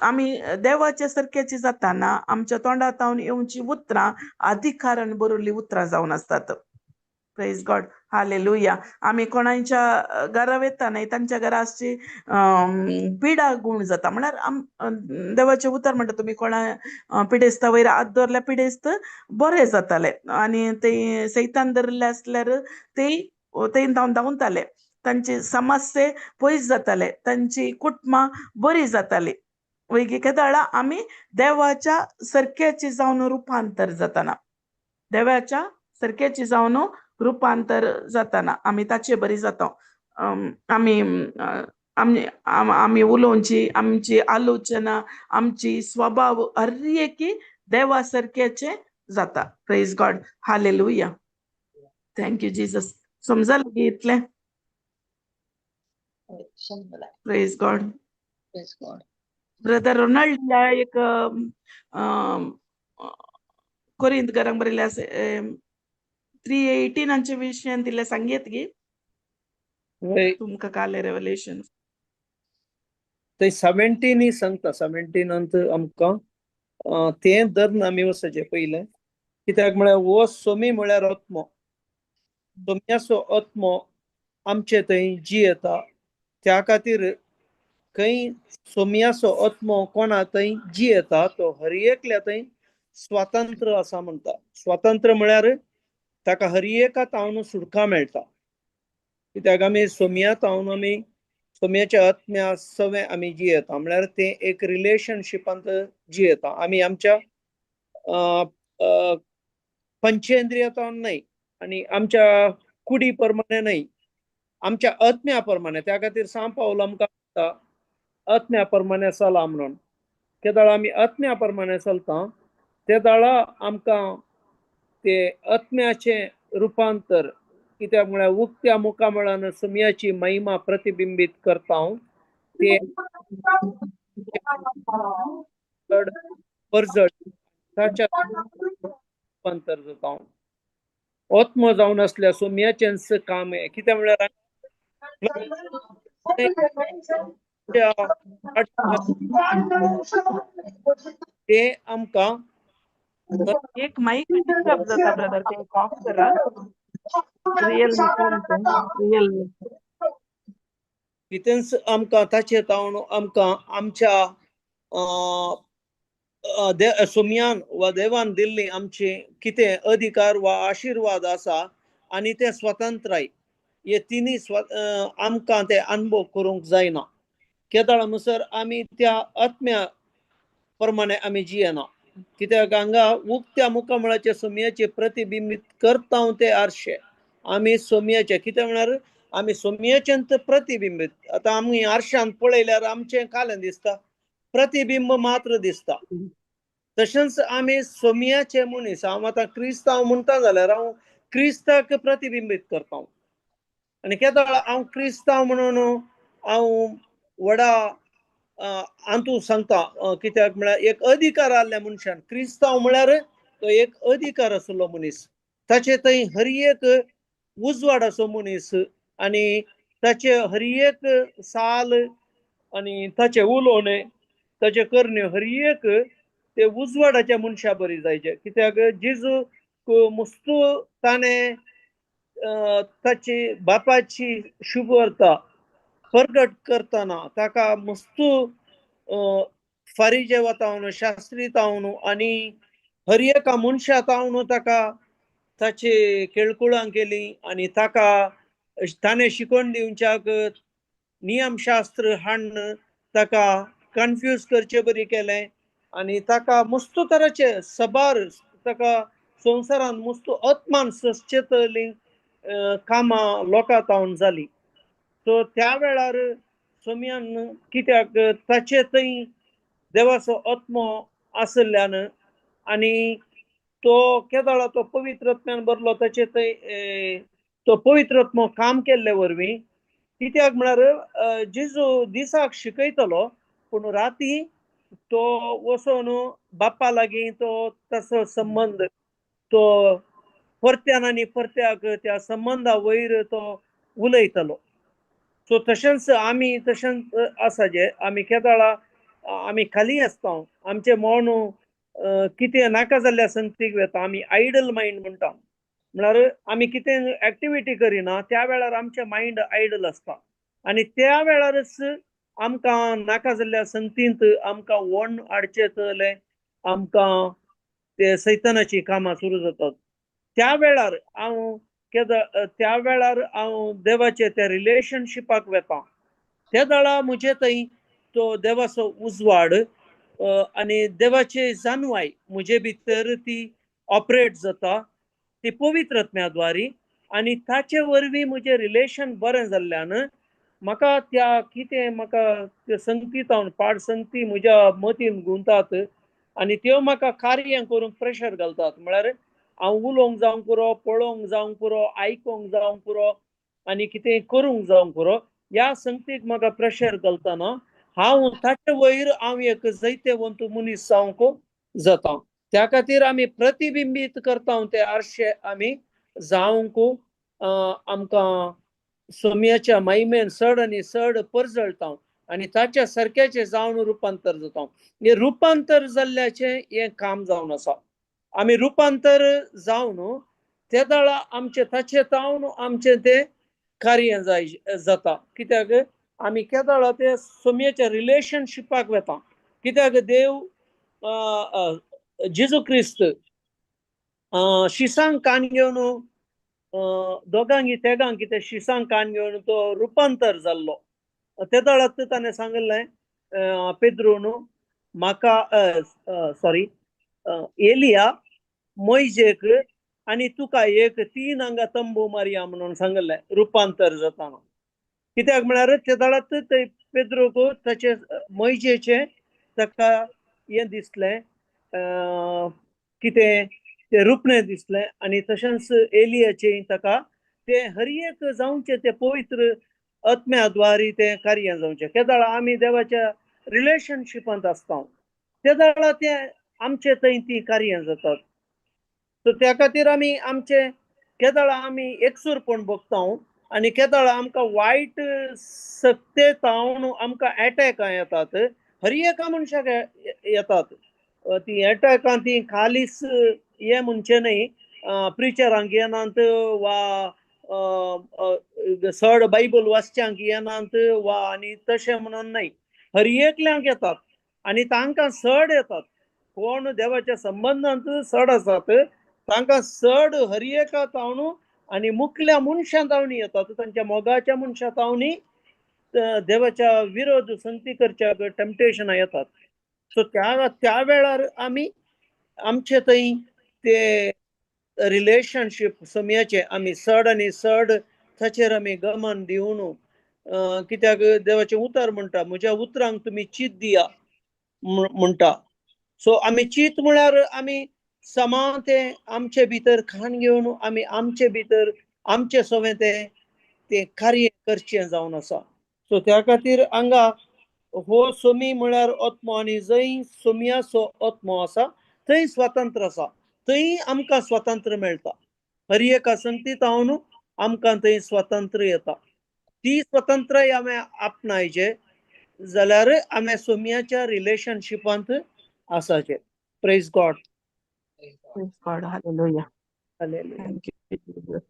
आमी देवाच्या सारक्याची जाताना आमच्या तोंडांत येवची उतरां अधिकारान बरयल्लीं उतरां जावन आसतात. Praise God, hallelujah. आमी कोणाच्या घरा वता न्हय, तांच्या घरा आसची पिडा गूण जाता. म्हळ्यार देवाचें उतर म्हणटा, तुमी कोणा पिडेस्ता वयर हात दवरल्यार पिडेस्त बरे जाताले, आनी ते सैतान धरिल्ले आसल्यार ते थंय धांवन धांवताले, तांची समस्ये पयस जाताले, तांची कुटुंबां बरी जाताली. वैगी केदळा आमी देवाच्या सरक्याची जावन रुपांतर जाताना, देवाच्या सरक्याची जावन रुपांतर जाताना आमी ताचे बरी जाता. आमी आमी आमी उलोवची, आमची आलोचना, आमची स्वभाव हर एकी देवा सारक्याचे जाता. Praise God, hallelujah, thank you Jesus. समजलें की इतलें? समजलें. Praise God. Praise God. Brother Ronald ह्या एक कोरिंत घरांक बरयल्लें आसा, 3:18 विशयान दिल्लें सांगयेत गी वय. तुमकां काले रेवलेशन. थंय 17 सांगता, 17 आमकां तें धरून आमी वचचें पयलें. कित्याक म्हळ्यार हो सोमी म्हळ्यार आत्मो, सोम्याचो आत्मो आमचे थंय जियेता. त्या खातीर खंय सोम्याचो आत्मो कोणा थंय जियेता तो हर एकल्या थंय स्वातंत्र आसा म्हणटा. स्वातंत्र म्हळ्यार ताका हर एका तावन सुटका मेळटा. कित्याक आमी सोम्या तावन, आमी सोम्याच्या आत्म्या सवें आमी जियेता, म्हळ्यार तें एक रिलेशनशिपांत जियेता. आमी आमच्या पंचेंद्रिया तावन न्हय आनी आमच्या कुडी प्रमाणे न्हय, आमच्या आत्म्या प्रमाणे. त्या खातीर सांव पावल आमकां म्हणटा आत्म्या प्रमाणे चला म्हणून. केदळा आमी आत्म्या प्रमाणे चलता तेदळा आमकां ते आत्म्याचें रुपांतर, कित्याक म्हळ्यार उक्त्या मुखामळान सुम्याची महिमा प्रतिबिंबीत करता हांव, ते चड परजळ ताच्या रुपांतर जाता हांव. आत्मो जावन आसल्या सोम्याचेंच काम हें. कित्याक म्हळ्यार ते आमकां एक माईक डिस्टर्ब जाता ब्रदर, ते ऑफ करा. Realme phone, Realme. कितेंच आमकां ताचे तावन आमकां आमच्या सोम्यान वा देवान दिल्ली आमचे कितें अधिकार वा आशिर्वाद आसा आनी ते स्वतंत्राय हे तिनूय आमकां ते अनुभव करूंक जायना. केदळा म्हणसर आमी त्या आत्म्या प्रमाणे आमी जियेना. कित्याक हांगा उक्त्या मुखामळाचे सोम्याचे प्रतिबिंबीत करता ते आरशे आमी सोम्याचे. कित्याक म्हळ्यार आमी सोम्याचें प्रतिबिंबीत. आतां आमी आरशान पळयल्यार आमचें कालें दिसता, प्रतिबिंब मात्र दिसता. तशेंच आमी सोम्याचे मनीस. हांव आतां क्रिस्तांव म्हणटा जाल्यार हांव क्रिस्ताक प्रतिबिंबीत करता. आनी केदळा हांव क्रिस्तांव म्हणून हांव व्हडा अंतू सांगता. कित्याक म्हळ्यार एक अधिकार आसल्या मनशान, क्रिस्तांव म्हळ्यार तो एक अधिकार आसलो मनीस, ताचे थंय हर एक उजवाड आसो मनीस आनी ताचे हर एक साल आनी ताचे उलोवणें, ताचे करण्यो हर एक ते उजवाडाच्या मनशा बरी जायचे. कित्याक जेजू मुस्तू ताणें ताची बापाची शुभवार्ता प्रगट करतना ताका मस्तू फारिजे तावन, शास्त्री तावन आनी हर एका मनशा तावन ताका ताची केळकुळां केली आनी ताका ताणें शिकोवन दिवच्याक नियमशास्त्र हाडून ताका कन्फ्यूज करचे बरी केलें आनी ताका मस्तू तराचे सबार ताका संवसारांत मस्तू आत्मान ससचे तरलीं कामां लोकां तावन जालीं. सो त्या वेळार सोम्यान कित्याक ताचे थंय देवाचो आत्मो आसल्यान आनी तो केदळा तो पवित्र आत्म्यान भरलो, ताचे थंय तो पवित्र आत्मो काम केल्ले वरवीं. कित्याक म्हळ्यार जेजू दिसाक शिकयतलो पूण राती तो वचोन बाप्पा लागीं तो तसो संबंद तो परत्यान आनी परत्याक त्या संबंदा वयर तो उलयतलो. सो तशेंच आमी तशेंच आसा जे आमी केदाळा आमी खाली आसता, आमचें मन कितें नाका जाल्ल्या संगतीक वेता, आमी आयडल मायंड म्हणटा. म्हळ्यार आमी कितें एक्टिविटी करिना त्या वेळार आमचें मायंड आयडल आसता आनी त्या वेळारच आमकां नाका जाल्ल्या संगतींत आमकां वण हाडचें तलें आमकां ते सैतानाचीं कामां सुरू जातात. त्या वेळार हांव केदा त्या वेळार हांव देवाचे त्या रिलेशनशिपाक वेता, त्या वेळार म्हजे थंय तो देवाचो उजवाड आनी देवाची जाणवाय म्हजे भितर ती ऑपरेट जाता, ती पवित्र आत्म्या द्वारी, आनी ताचे वरवीं म्हजें रिलेशन बरें जाल्ल्यान म्हाका त्या कितें म्हाका त्यो संगती जावन पाड संगती म्हज्या मतीन गुंतात आनी त्यो म्हाका कार्य करूंक प्रेशर घालतात. म्हळ्यार हांव उलोवंक जावंक पुरो, पळोवंक जावंक पुरो, आयकोंक जावंक पुरो आनी कितें करूंक जावंक पुरो, ह्या संगतीक म्हाका प्रेशर घालतना हांव ताचे वयर हांव एक जैतेवंत मनीस जावंक जाता. त्या खातीर आमी प्रतिबिंबीत करता ते आरशे आमी जावंक आमकां सोम्याच्या महिमेन चड आनी चड परजळटा आनी ताच्या सारक्याचें जावन रुपांतर जाता. हें रुपांतर जाल्ल्याचें हें काम जावन आसा. आमी रुपांतर जावन ते वेळा आमचें ताचें जावन आमचें तें कार्य जाय जाता. कित्याक आमी केदळा ते सोम्याच्या रिलेशनशिपाक वेता. कित्याक देव जेजू क्रिस्त शिसांक कान घेवन दोगांक तेगांक कितें शिसांक कान घेवन तो रुपांतर जाल्लो. ते वेळार ताणें सांगिल्लें पेद्रून म्हाका सॉरी एलिया मोयजेक आनी तुका एक 3 हांगा तंबू मारया म्हणून सांगिल्लें रुपांतर जाताना. कित्याक म्हळ्यार ते वेळार ते पेद्रूक ताचे मोयजेचें ताका हें दिसलें कितें तें रुपणें दिसलें आनी तशेंच एलियाचें ताका तें हर एक जावचें तें पवित्र आत्म्या द्वारी तें कार्य जावचें. केदळा आमी देवाच्या रिलेशनशिपांत आसता ते वेळार तें आमचे थंय ती कार्यां जातात. सो त्या खातीर आमी आमचे केदळा आमी एकसूरपण भोगता आनी केदळा आमकां वायट सक्ते तावन आमकां एटॅकां येतात, हर एका मनशाक येतात ती एटॅकां. ती खालीस हें म्हणचें न्हय प्रिचरांक येनात वा चड बायबल वाचच्यांक येनात वा आनी तशें म्हणून न्हय, हर एकल्यांक येतात आनी तांकां चड येतात. कोण देवाच्या संबंदांत चड आसात तांकां चड हर एका तावन आनी मुखल्या मनशां तावणी येतात, तांच्या मोगाच्या मनशां तावणी देवाच्या विरोध संगती करच्या टेम्पटेशनां येतात. सो त्या त्या वेळार आमी आमचे थंय ते रिलेशनशीप समयाचें आमी चड आनी चड ताचेर आमी गमन दिवन, कित्याक देवाचें उतर म्हणटा म्हज्या उतरांक तुमी चीत दिया म्हणटा. सो आमी चीत म्हळ्यार आमी समा तें आमचे भितर खाण घेवन आमी आमचे भितर आमचे सवें तें तें कार्य करचें जावन आसा. सो त्या खातीर हांगा हो सोमी म्हळ्यार आत्मो आनी जंय सोमयाचो आत्मो आसा थंय स्वातंत्र आसा, थंय आमकां स्वातंत्र मेळटा. हर एका संगतीत हांव आमकां थंय स्वातंत्र येता. ती स्वतंत्राय आमी आपणायचे जाल्यार आमी सोमयाच्या रिलेशनशिपांत आसाचे. Praise God. Praise God. Hallelujah. Hallelujah. Thank you, Jesus.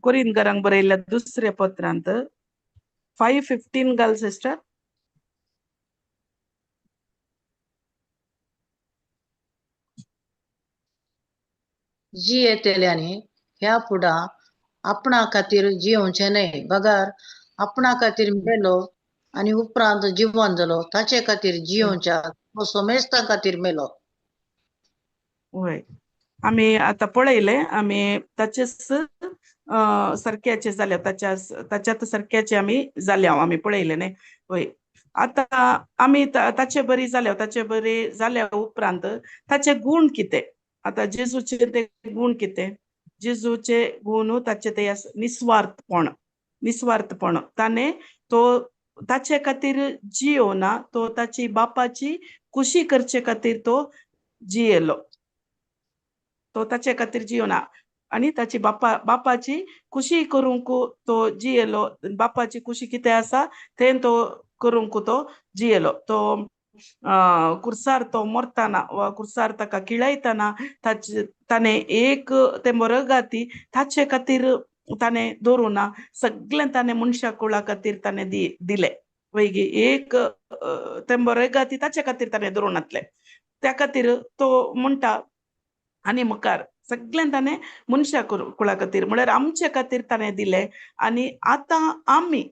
कोरिंदकारांक बरयल्ल्या दुसऱ्या पत्रांत 5:15 घाल सिस्टर. जियेतल्यांनी ह्या फुडां आपणा खातीर जियोवचें न्हय, बगर आपणा खातीर मेलो आनी उपरांत जिवन जालो ताचे खातीर जियोवच्या तो समेस्तां खातीर मेलो. वय, आमी आतां पळयलें, आमी ताचेच सारक्याचे जाल्या, ताच्यात सारक्याचे आमी जाल्या, आमी पळयलें न्ही. वय, आतां आमी ताचे बरी जाल्या, ताचे बरी जाल्या उपरांत ताचे गूण कितें? आतां जेजूचे ते गूण कितें? जेजूचे गूण ताचे ते निस्वार्थपण, निस्वार्थपण. ताणें तो ताचे खातीर जियोना, तो ताची बापाची खुशी करचे खातीर तो जियेलो, तो ताचे खातीर जियोना. आनी ताची बापाची खुशी करूंक तो जियेलो. बापाची खुशी कितें आसा तें तो करूंक तो जियेलो. तो कुर्सार तो मरतना वा कुर्सार ताका किळायतना ताचे ताणें एक तें मरगाती ताचे खातीर ताणें दवरूं ना, सगळें ताणें मनशा कुळा खातीर ताणें दिलें. वयगी एक तें मरगाती ताचे खातीर ताणें दवरूं नातलें. त्या खातीर तो म्हणटा आनी मुखार सगळें ताणें मनशा कुळा खातीर म्हळ्यार आमचे खातीर ताणें दिलें. आनी आतां आमी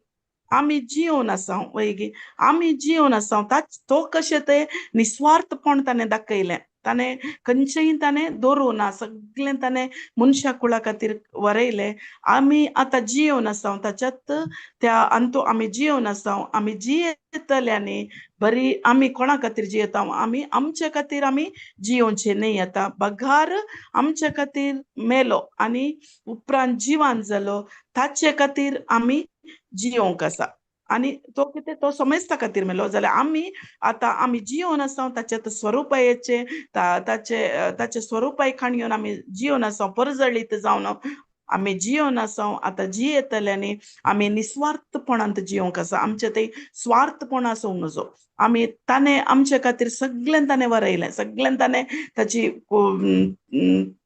आमी जियोन आसा वयगी, आमी जियोन आसा. तो कशें तें निस्वार्थपण ताणें दाखयलें, ताणें खंयचेंय ताणें दवरूं ना, सगळें ताणें मनशा कुळा खातीर वरयलें. आमी आतां जियोन आसा ताच्यात त्या अंतू आमी जियोन आसा. आमी जियेतल्यांनी बरी आमी कोणा खातीर जियेता, आमी आमचे खातीर आमी जियोवचे न्हय. आतां बगार आमचे खातीर मेलो आनी उपरांत जिवान जालो, ताचे खातीर आमी जियोंक आसा. आनी तो कितें तो समेस्ता खातीर मेलो जाल्यार आमी आतां आमी जियोन आसा ताचे स्वरुपायेचे ताचे ताचे स्वरुपाय खाण घेवन आमी जियोन आसा, परजळीत जावन आमी जियोन आसा. आतां जियेतल्यांनी आमी निस्वार्थपणांत जियोंक आसा. आमचें तें स्वार्थपण आसूंक नजो. आमी ताणें आमचे खातीर सगळें ताणें वरयलें, सगळें ताणें ताची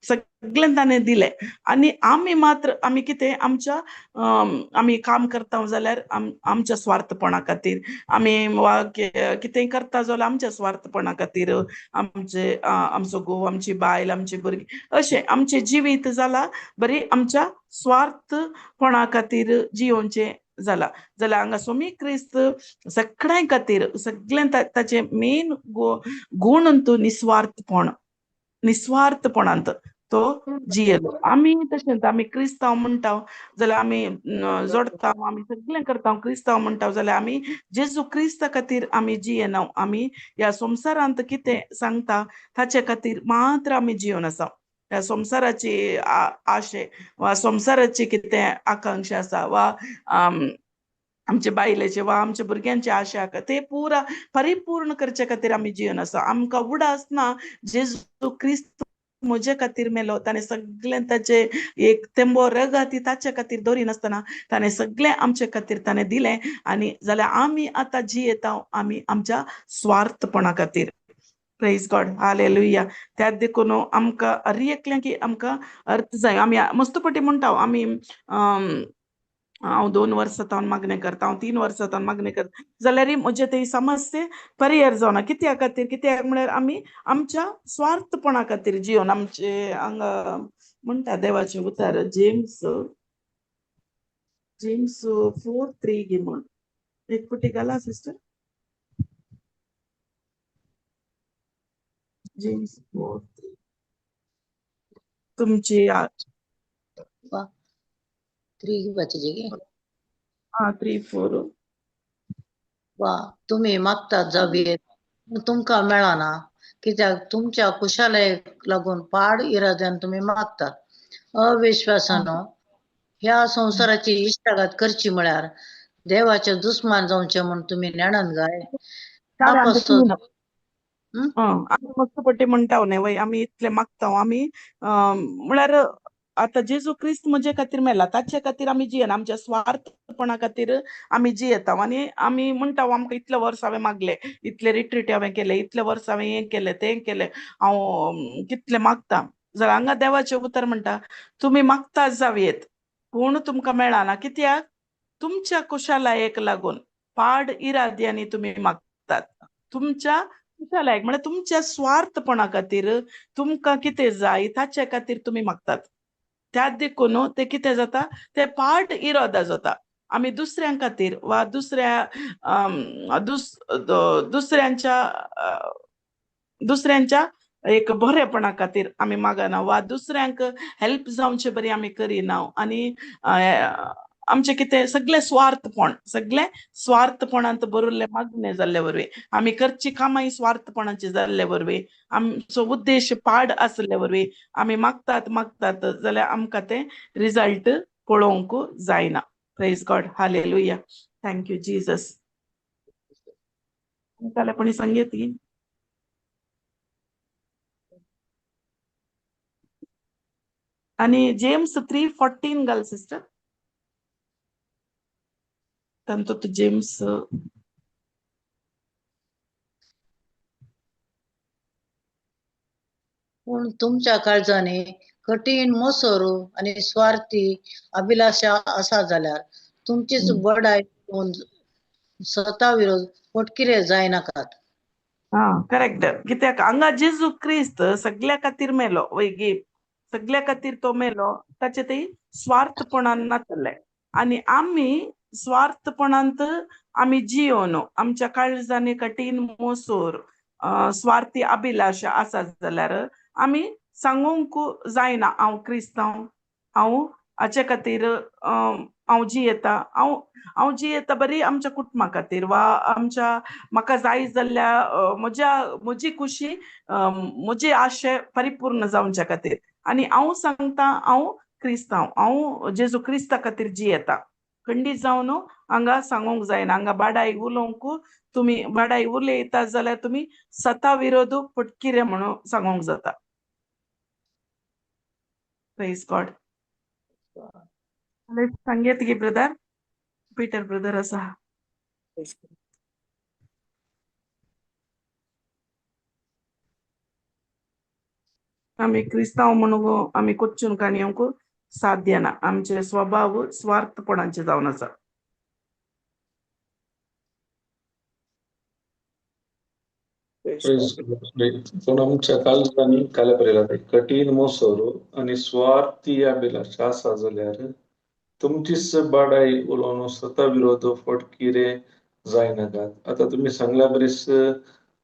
सगळें ताणें दिलें. आनी आमी मात्र आमी कितें आमच्या आमी काम करता जाल्यार आमच्या स्वार्थपणा खातीर, आमी वा कितेंय करता जाल्यार आमच्या स्वार्थपणा खातीर, आमचे आमचो घोव, आमची बायल, आमची भुरगीं, अशें आमचें जिवीत जालां बरी आमच्या स्वार्थपणा खातीर जियोवचें जाला. जाल्यार हांगा स्वामी क्रिस्त सगळ्यां खातीर सगळ्यां ताचें मेन गूण तूं निस्वार्थपण, निस्वार्थपणांत तो जियेलो. आमी तशेंच आमी क्रिस्तांव म्हणटा जाल्यार आमी जोडटा, आमी सगळें करता क्रिस्तांव म्हणटा जाल्यार आमी जेजू क्रिस्ता खातीर आमी जियेना. आमी ह्या संवसारांत कितें सांगता ताचे खातीर मात्र आमी जियोन आसा. ह्या संवसाराची आशे वा संवसाराची कितें आकांक्षा आसा वा आमचे बायलेचे वा आमच्या भुरग्यांचे आशा आसा ते पुरा परिपूर्ण करचे खातीर आमी जियोन आसा. आमकां उडास ना जेजू क्रिस्त म्हजे खातीर मेलो, ताणें सगळें ताचे एक तेंबो रगत ताचे खातीर दवरिनासतना ताणें सगळें आमचे खातीर ताणें दिलें. आनी जाल्यार आमी आतां जियेता आमी आमच्या स्वार्थपणा खातीर. Praise God, hallelujah. त्यात देखून आमकां हर एकल्याक की आमकां अर्थ जाय. आमी मस्तपटी म्हणटा आमी हांव 2 वर्सां तावन मागणें करता, हांव 3 वर्सां तावन मागणें करता, जाल्यार म्हजें ते समस्या परिहार जावना. कित्या खातीर? कित्याक म्हळ्यार आमी आमच्या स्वार्थपणा खातीर जियोन. आमचे हांगा म्हणटा देवाचें उतर जेम्स जेम्स 4:3 गी म्हण एक पटी घाला सिस्टर. जेम्स 4:3 तुमची 3 वाचें की हा 3-4. वा तुमी मागतात जावयेत तुमकां मेळना, कित्याक तुमच्या कुशालयेक लागून पाड इराद्यान तुमी मागतात. अविश्वासानो, ह्या संवसाराची इश्टागत करची म्हळ्यार देवाचे दुस्मान जावचे म्हूण तुमी नेणान गाय. आमी मस्त पट्टी म्हणटा न्ही वय, आमी इतले मागता आमी म्हळ्यार आतां जेजू क्रिस्त म्हजे खातीर मेला ताचे खातीर आमी जियेना, आमच्या स्वार्थपणा खातीर आमी जियेता. आनी आमी म्हणटा आमकां इतले वर्स हांवें मागले, इतले रिट्रीट हांवें केले, इतले वर्स हांवें हें केलें तें केलें, हांव कितलें मागता. जाल्यार हांगा देवाचें उतर म्हणटा तुमी मागता जावयेत पूण तुमकां मेळना. कित्याक? तुमच्या कुशालायेक लागून पाड इराद्यांनी तुमी मागतात. तुमच्या कुशालायेक म्हळ्यार तुमच्या स्वार्थपणा खातीर तुमकां कितें जाय ताचे खातीर तुमी मागतात. त्या देखून ते कितें जाता, ते पाड इरादा जाता. आमी दुसऱ्यां खातीर वा दुसऱ्या दुसऱ्यांच्या दुसऱ्यांच्या एक बरेपणा खातीर आमी मागना वा दुसऱ्यांक हेल्प जावचे बरी आमी करिना. आनी आमचें कितें सगळें स्वार्थपण, सगळें स्वार्थपणांत बरयल्लें मागणें जाल्ले वरवीं आमी करची कामां स्वार्थपणाची जाल्ले वरवीं आमचो उद्देश पाड आसले वरवीं आमी मागतात मागतात जाल्यार आमकां तें रिजल्ट पळोवंक जायना. Praise God, hallelujah, thank you Jesus. जाल्यार कोणी सांगेत की आनी जेम्स 3:14 घाल सिस्टर. तांचो तो जेम्स. पूण तुमच्या काळजांनी कठीण मोसोरू आनी स्वार्थी अभिलाषा आसा जाल्यार तुमचीच बडाय स्वता विरोध फटकिरे जायनाकात. हा, करेक्ट. कित्याक हांगा जेजू क्रिस्त सगळ्या खातीर मेलो, वय गे, सगळ्या खातीर तो मेलो, ताचे ते स्वार्थपणान नासले. आनी आमी स्वार्थपणांत आमी जियोन आमच्या काळजांनी कठीण मोसोर स्वार्थी अभिलाषा आसा जाल्यार आमी सांगूंक जायना हांव क्रिस्तांव, हांव हाचे खातीर हांव जियेता, हांव हांव जियेता बरी आमच्या कुटुंबा खातीर वा आमच्या म्हाका जाय जाल्ल्या म्हज्या म्हजी खुशी म्हजी आशे परिपूर्ण जावच्या खातीर. आनी हांव सांगता हांव क्रिस्तांव, हांव जेजू क्रिस्ता खातीर जियेता. खंडीत जावन हांगा सांगूंक जायना. हांगा बाडाय उलोवंक तुमी बाडाय उलयता जाल्यार तुमी सता विरोध फटकिरे म्हणून सांगूंक जाता. Praise God. सांगयत गे ब्रदर, पीटर ब्रदर आसा. आमी क्रिस्तांव म्हणून आमी कोच्चून काणयेंक साध्य ना. आमचे स्वभाव स्वार्थपणाचे जावन आसा. पूण आमच्या काळजांनी काल्या बरयला कठीण मोसोर आनी स्वार्थी अभिलाषा आसा जाल्यार तुमचीच बाडाय उलोवन स्वता विरोध फटकिरे जायनाकात. आतां तुमी सांगल्या बरीच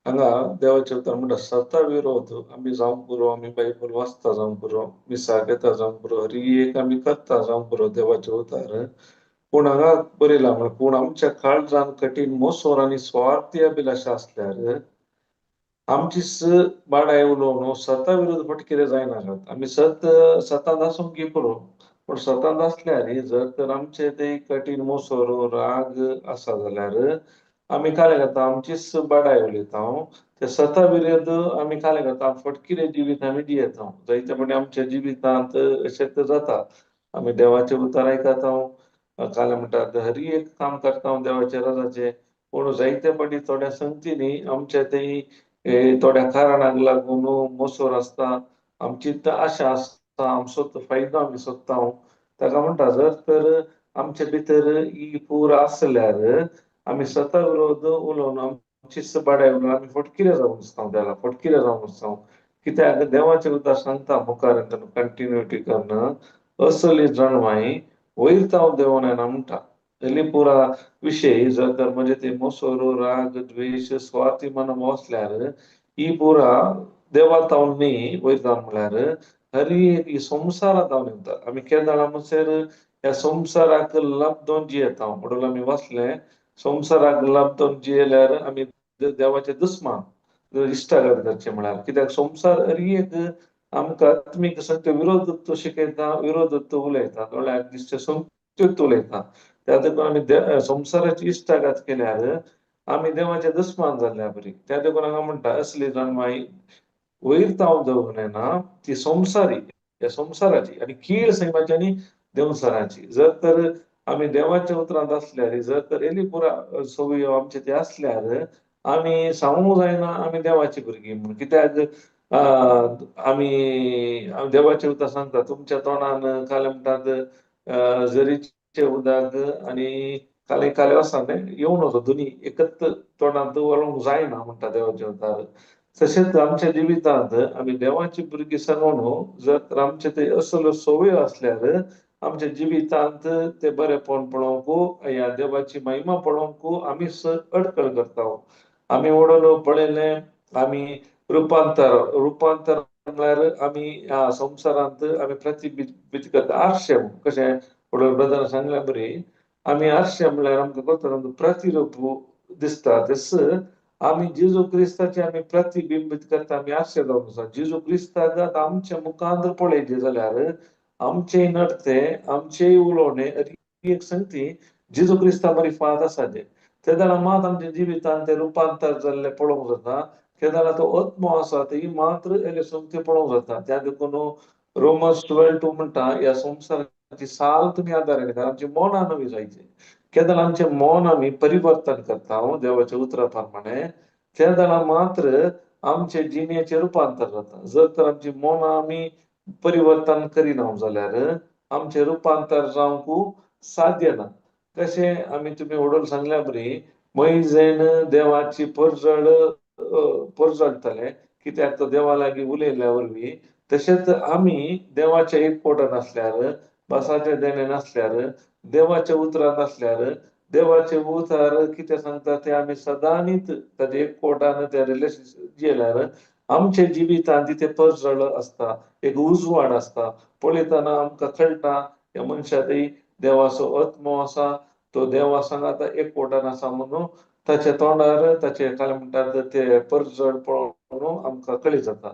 हांगा देवाचें उतर म्हणटा स्वता विरोध आमी जावंक पुरो, आमी बायबल वाचता जावंक पुरो, मिसाक येता जावंक पुरो, हरी एक आमी करता जावंक पुरो देवाचें उतर. पूण हांगा बरयलां म्हण पूण आमच्या काळजान कठीण मोसोर आनी स्वार्थी अभिलाषा आसल्यार आमचीच बाडाय उलोवन स्वता विरोध फटकिरे जायनाकात. आमी सत सतांत आसूंक पुरो, पूण सतांत आसल्यार जर तर आमचे ते कठीण मोसोर राग आसा जाल्यार आमी कालें करता, आमचीच बाडाय उलयता. ते स्वता विरोध आमी कालें करता, फटकिरे जिवीत आमी जियेता. जायते फावटी आमच्या जिवितांत अशें जाता, आमी देवाचें उतर आयकता, कालें म्हणटात हरी एक काम करता देवाच्या राजाचें, पूण जायते फावटी थोड्या संगतींनी आमच्या ते थोड्या कारणाक लागून मोसोर आसता, आमची आशा आसता, आमचो फायदो आमी सोदता. ताका म्हणटा जर तर आमचे भितर ही पूर आसल्यार आमी स्वता विरोध उलोवन आमचीच बाडाय उलोवन आमी फटकिरे जावन आसता, त्याला फटकिरे जावन आसता. कित्याक देवाचें उतर सांगता मुखार कंटिन्युटी करून असली जाणवाय वयर ताव देवोन येना म्हणटा. हेली पुरा विशय जर तर म्हणजे ते मोसोर राग द्वेश स्वार्थी मन आसल्यार ही पुरा देवा तावन न्ही वयर तावन म्हळ्यार हरी एक ही संवसारा तावन येता. आमी केदाळा म्हणसर ह्या संवसाराक लब्दोन जियेता म्हणून आमी वाचलें संवसाराक लब्दोन जियेल्यार आमी देवाचे दुस्मान इश्टागत करचें म्हळ्यार. कित्याक संवसार हरी एक आमकां आत्मीक संगते विरोध तो शिकयता, विरोध तो उलयता, दोळ्याक दिसचे संगत्योच उलयता. त्या देखून आमी संवसाराची इश्टागत केल्यार आमी देवाचे दुस्मान जाल्ल्या बरी. त्या देखून हांगा म्हणटा असली जाणवाय वयर ताव दवरून येना, ती संवसारी ह्या संवसाराची आनी कीळ सैमाची आनी देवसराची. जर तर आमी देवाच्या उतरांत आसल्यार जर तर एली पुरा सवयो आमचे ते आसल्यार आमी सांगूंक जायना आमी देवाची भुरगीं म्हूण. कित्याक आमी देवाचें उतर सांगता तुमच्या तोंडान कालें म्हणटात जरीचें उदक आनी कालें कालें आसा न्ही येवन वचो दोनी एकच तोंडांत वळोवंक जायना म्हणटा देवाचें उतर. तशेंच आमच्या जिवितांत आमी देवाची भुरगीं सांगून जर तर आमचे ते असल्यो संवयो आसल्यार आमच्या जिवितांत ते बरेपण पळोवंक ह्या देवाची महिमा पळोवंक आमी अडखळ करता. आमी वडोलो पळयलें आमी रुपांतर रुपांतर म्हळ्यार आमी ह्या संवसारांत आमी प्रतिबिंबीत करता आरशे. कशें वडोल ब्रदरान सांगल्या बरी आमी आरशे म्हळ्यार आमकां करता प्रतिरूप दिसता. तेस आमी जेजू क्रिस्ताचे आमी प्रतिबिंबीत करता, आमी आरशे जावन आसा. जेजू क्रिस्ताक आतां आमच्या मुखांत पळयचें जाल्यार आमचें नडतें आमचें उलोवणें एक संगती जेजू क्रिस्ता बरी फात आसा तें तेदळा मात आमच्या जिवितांत तें रुपांतर जाल्लें पळोवंक जाता. तेदळा तो आत्मो आसा ती मात्र एले संगती पळोवंक जाता. त्या देखून रोमन्स 12:2 म्हणटा, ह्या संवसाराची साल तुमी आदार घेता, आमची मनां नवी जायचे. केन्ना आमचें मन आमी परिवर्तन करता देवाच्या उतरा प्रमाणे, तेन्ना मात्र आमचे जिणेचें रुपांतर जाता. जर तर आमची मनां आमी परिवर्तन करिना जाल्यार आमचें रुपांतर जावंक साध्य ना. कशें आमी तुमी वडोल सांगल्या बरी, मैजेन देवाची परजळ परजळटले, कित्याक तो देवा लागीं उलयल्ल्या वरवीं. तशेंच आमी देवाच्या एकवटान नासल्यार, भासाचें देणें नासल्यार, देवाच्या उतरां नासल्यार, देवाचे उतर कितें सांगता तें आमी सदांनीच ताचे एकवटान त्या रिलेशनशीप जियेल्यार आमच्या जिवितांत तितें परजळ आसता, एक उजवाड आसता. पळयतना आमकां कळटा ह्या मनशांतय देवाचो आत्मो आसा, तो देवा सांगाता एकवटान आसा म्हणून ताच्या तोंडार ताचे काय म्हणटात ते परजळ पळोवन आमकां कळीत जाता.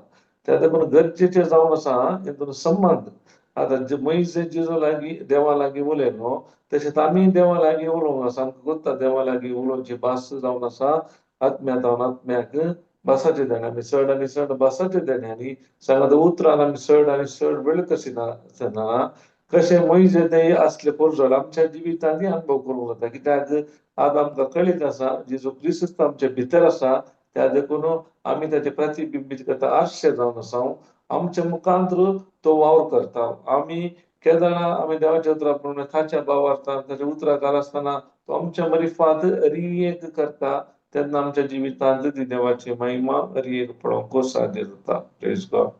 त्या देखून गरजेचें जावन आसा हेतून संबंद. आतां मयजे जेजू लागीं देवा लागीं उलयलो, तशेंच आमी देवा लागीं उलोवंक आसा. आमकां गोत्ता देवा लागीं उलोवची भास जावन आसा आत्म्या जावन आत्म्याक भासाचे देणें. आमी चड आनी चड भासाचे देणें आनी सांगात उतरान आमी चड आनी चड वेळ कशी ना कशें मयजे ते असले परजळ आमच्या जिवितांनी अनुभव करूंक जाता. कित्याक आतां आमकां कळीत आसा जेजू क्रिस्त आमच्या भितर आसा, त्या देखून आमी ताचे प्रतिबिंबीत करता आरशे जावन आसा. आमच्या मुखांत तो वावर करता. आमी केदळा आमी देवाच्या उतरा प्रमाणे ताच्या भावार्थान ताच्या उतराक आसतना तो आमच्या मरिफात रियेक करता, तेन्ना आमच्या जिवितांत ती देवाची महिमा रियेक पळोवंक साध्य जाता. Praise God.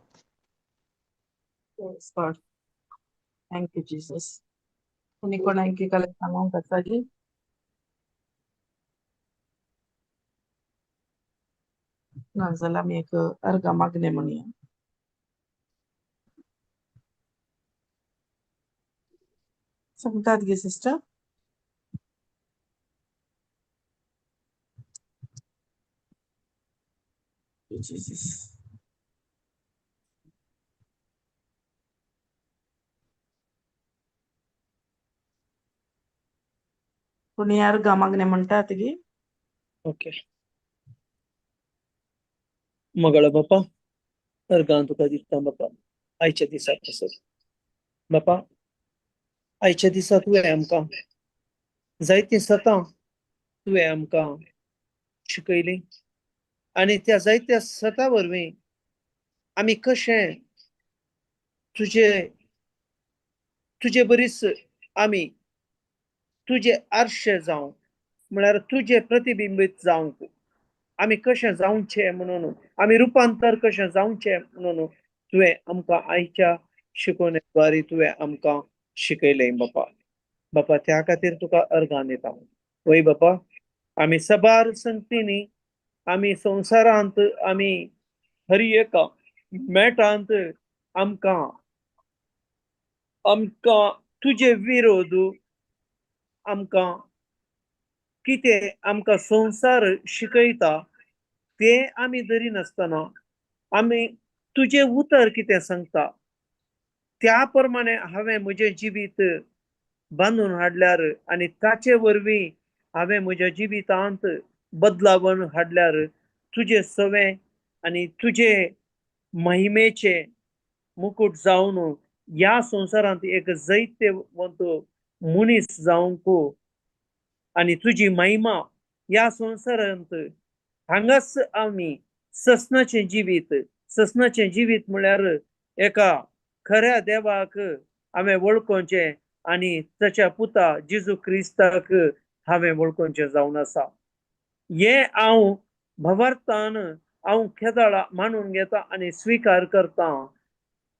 Praise God. Thank you, Jesus. आनी कोणाक काल सांगूंक आसा की? ना जाल्यार आमी एक अर्गां मागणें म्हणया. सांगतात गे सिस्टर? Jesus. कोणी अर्गां मागणें म्हणटात गी? ओके. मगळ बापा, अर्गां तुका दिता बापा आयच्या दिसाक. सर बापा, आयच्या दिसा तुवें आमकां जायतीं सतां तुवें आमकां शिकयलीं आनी त्या जायत्या सता वरवीं आमी कशें तुजे तुजे बरीच आमी तुजे आरशे जावं, म्हळ्यार तुजे प्रतिबिंबीत जावंक आमी कशें जावचें म्हणून, आमी रुपांतर कशें जावचें म्हणून तुवें आमकां आयच्या शिकवणे द्वारे तुवें आमकां शिकयलें बापा. बापा, त्या खातीर तुका अर्गां दिता. वय बापा, आमी सबार संगतींनी आमी संवसारांत आमी हर एका मेटांत आमकां आमकां तुजे विरोध आमकां कितें आमकां संवसार शिकयता तें आमी धरिनासतना आमी तुजें उतर कितें सांगता त्या प्रमाणे हांवें म्हजें जिवीत बांदून हाडल्यार आनी ताचे वरवीं हांवें म्हज्या जिवितांत बदलावण हाडल्यार तुजें सवें आनी तुजे महिमेचे मुकूट जावन ह्या संवसारांत एक जैतवंत मनीस जावंक आनी तुजी महिमा ह्या संवसारांत हांगाच आमी ससनाचें जिवीत, ससनाचें जिवीत म्हळ्यार एका खऱ्या देवाक हांवें वळखोवचें आनी ताच्या पुता जेजू क्रिस्ताक हांवें वळखोवचें जावन आसा. हें हांव भवार्थान हांव खेदाळा मानून घेता आनी स्विकार करता.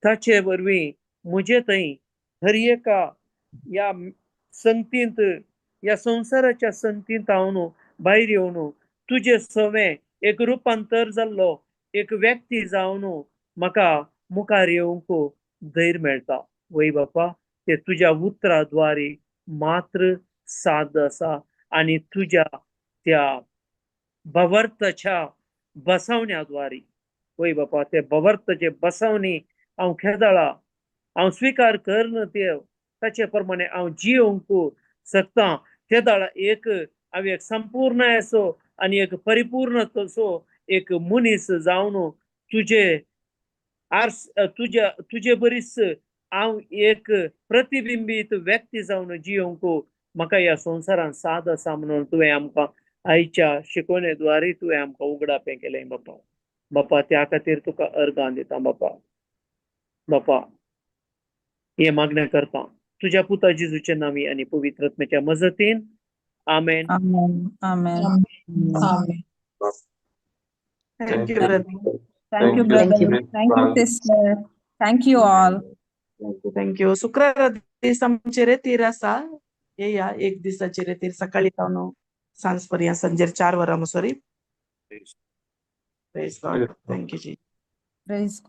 ताचे वरवीं म्हजे थंय हर एका ह्या संगतींत, ह्या संवसाराच्या संगतींत हांव भायर येवन तुजें सवें एक रुपांतर जाल्लो एक व्यक्ती जावन म्हाका मुखार येवंक धैर्य मेळटा. वय बापा, ते तुज्या उतरा द्वारे मात्र साद आसा आनी तुज्या त्या भवर्थाच्या बसवण्या द्वारे. वय बापा, ते भवर्थाचे बसवणी हांव खेदाळा हांव स्विकार करन ते ताचे प्रमाणे हांव जियोवंक शकता. ते दाळा एक हांव एक संपूर्ण असो आनी एक परिपूर्ण तसो एक मनीस जावन तुजे आर्स तुज्या तुजे बरीच हांव एक प्रतिबिंबीत व्यक्ती जावन जियोंक म्हाका ह्या संवसारांत साद आसा म्हणून तुवें आमकां आयच्या शिकवणे द्वारे तुवें आमकां उगडापें केलें बापा. बापा त्या खातीर तुका अर्गां दिता बापा. बापा हें मागणें करता तुज्या पुता जेजूच्या नांवी आनी पवित्र आत्म्याच्या मजतीन. आमेन. Amen. Amen. Amen. Thank you brother. Thank you, brother. Thank you. Thank you, sister. Thank you all. Thank you. शुक्रारा दीस आमचे रेतीर आसा, येया एक दिसाचे रेतीर सकाळी जावन सांज पर्यंत, सांजेर 4 वरां sorry. Praise God. Thank you ji. Praise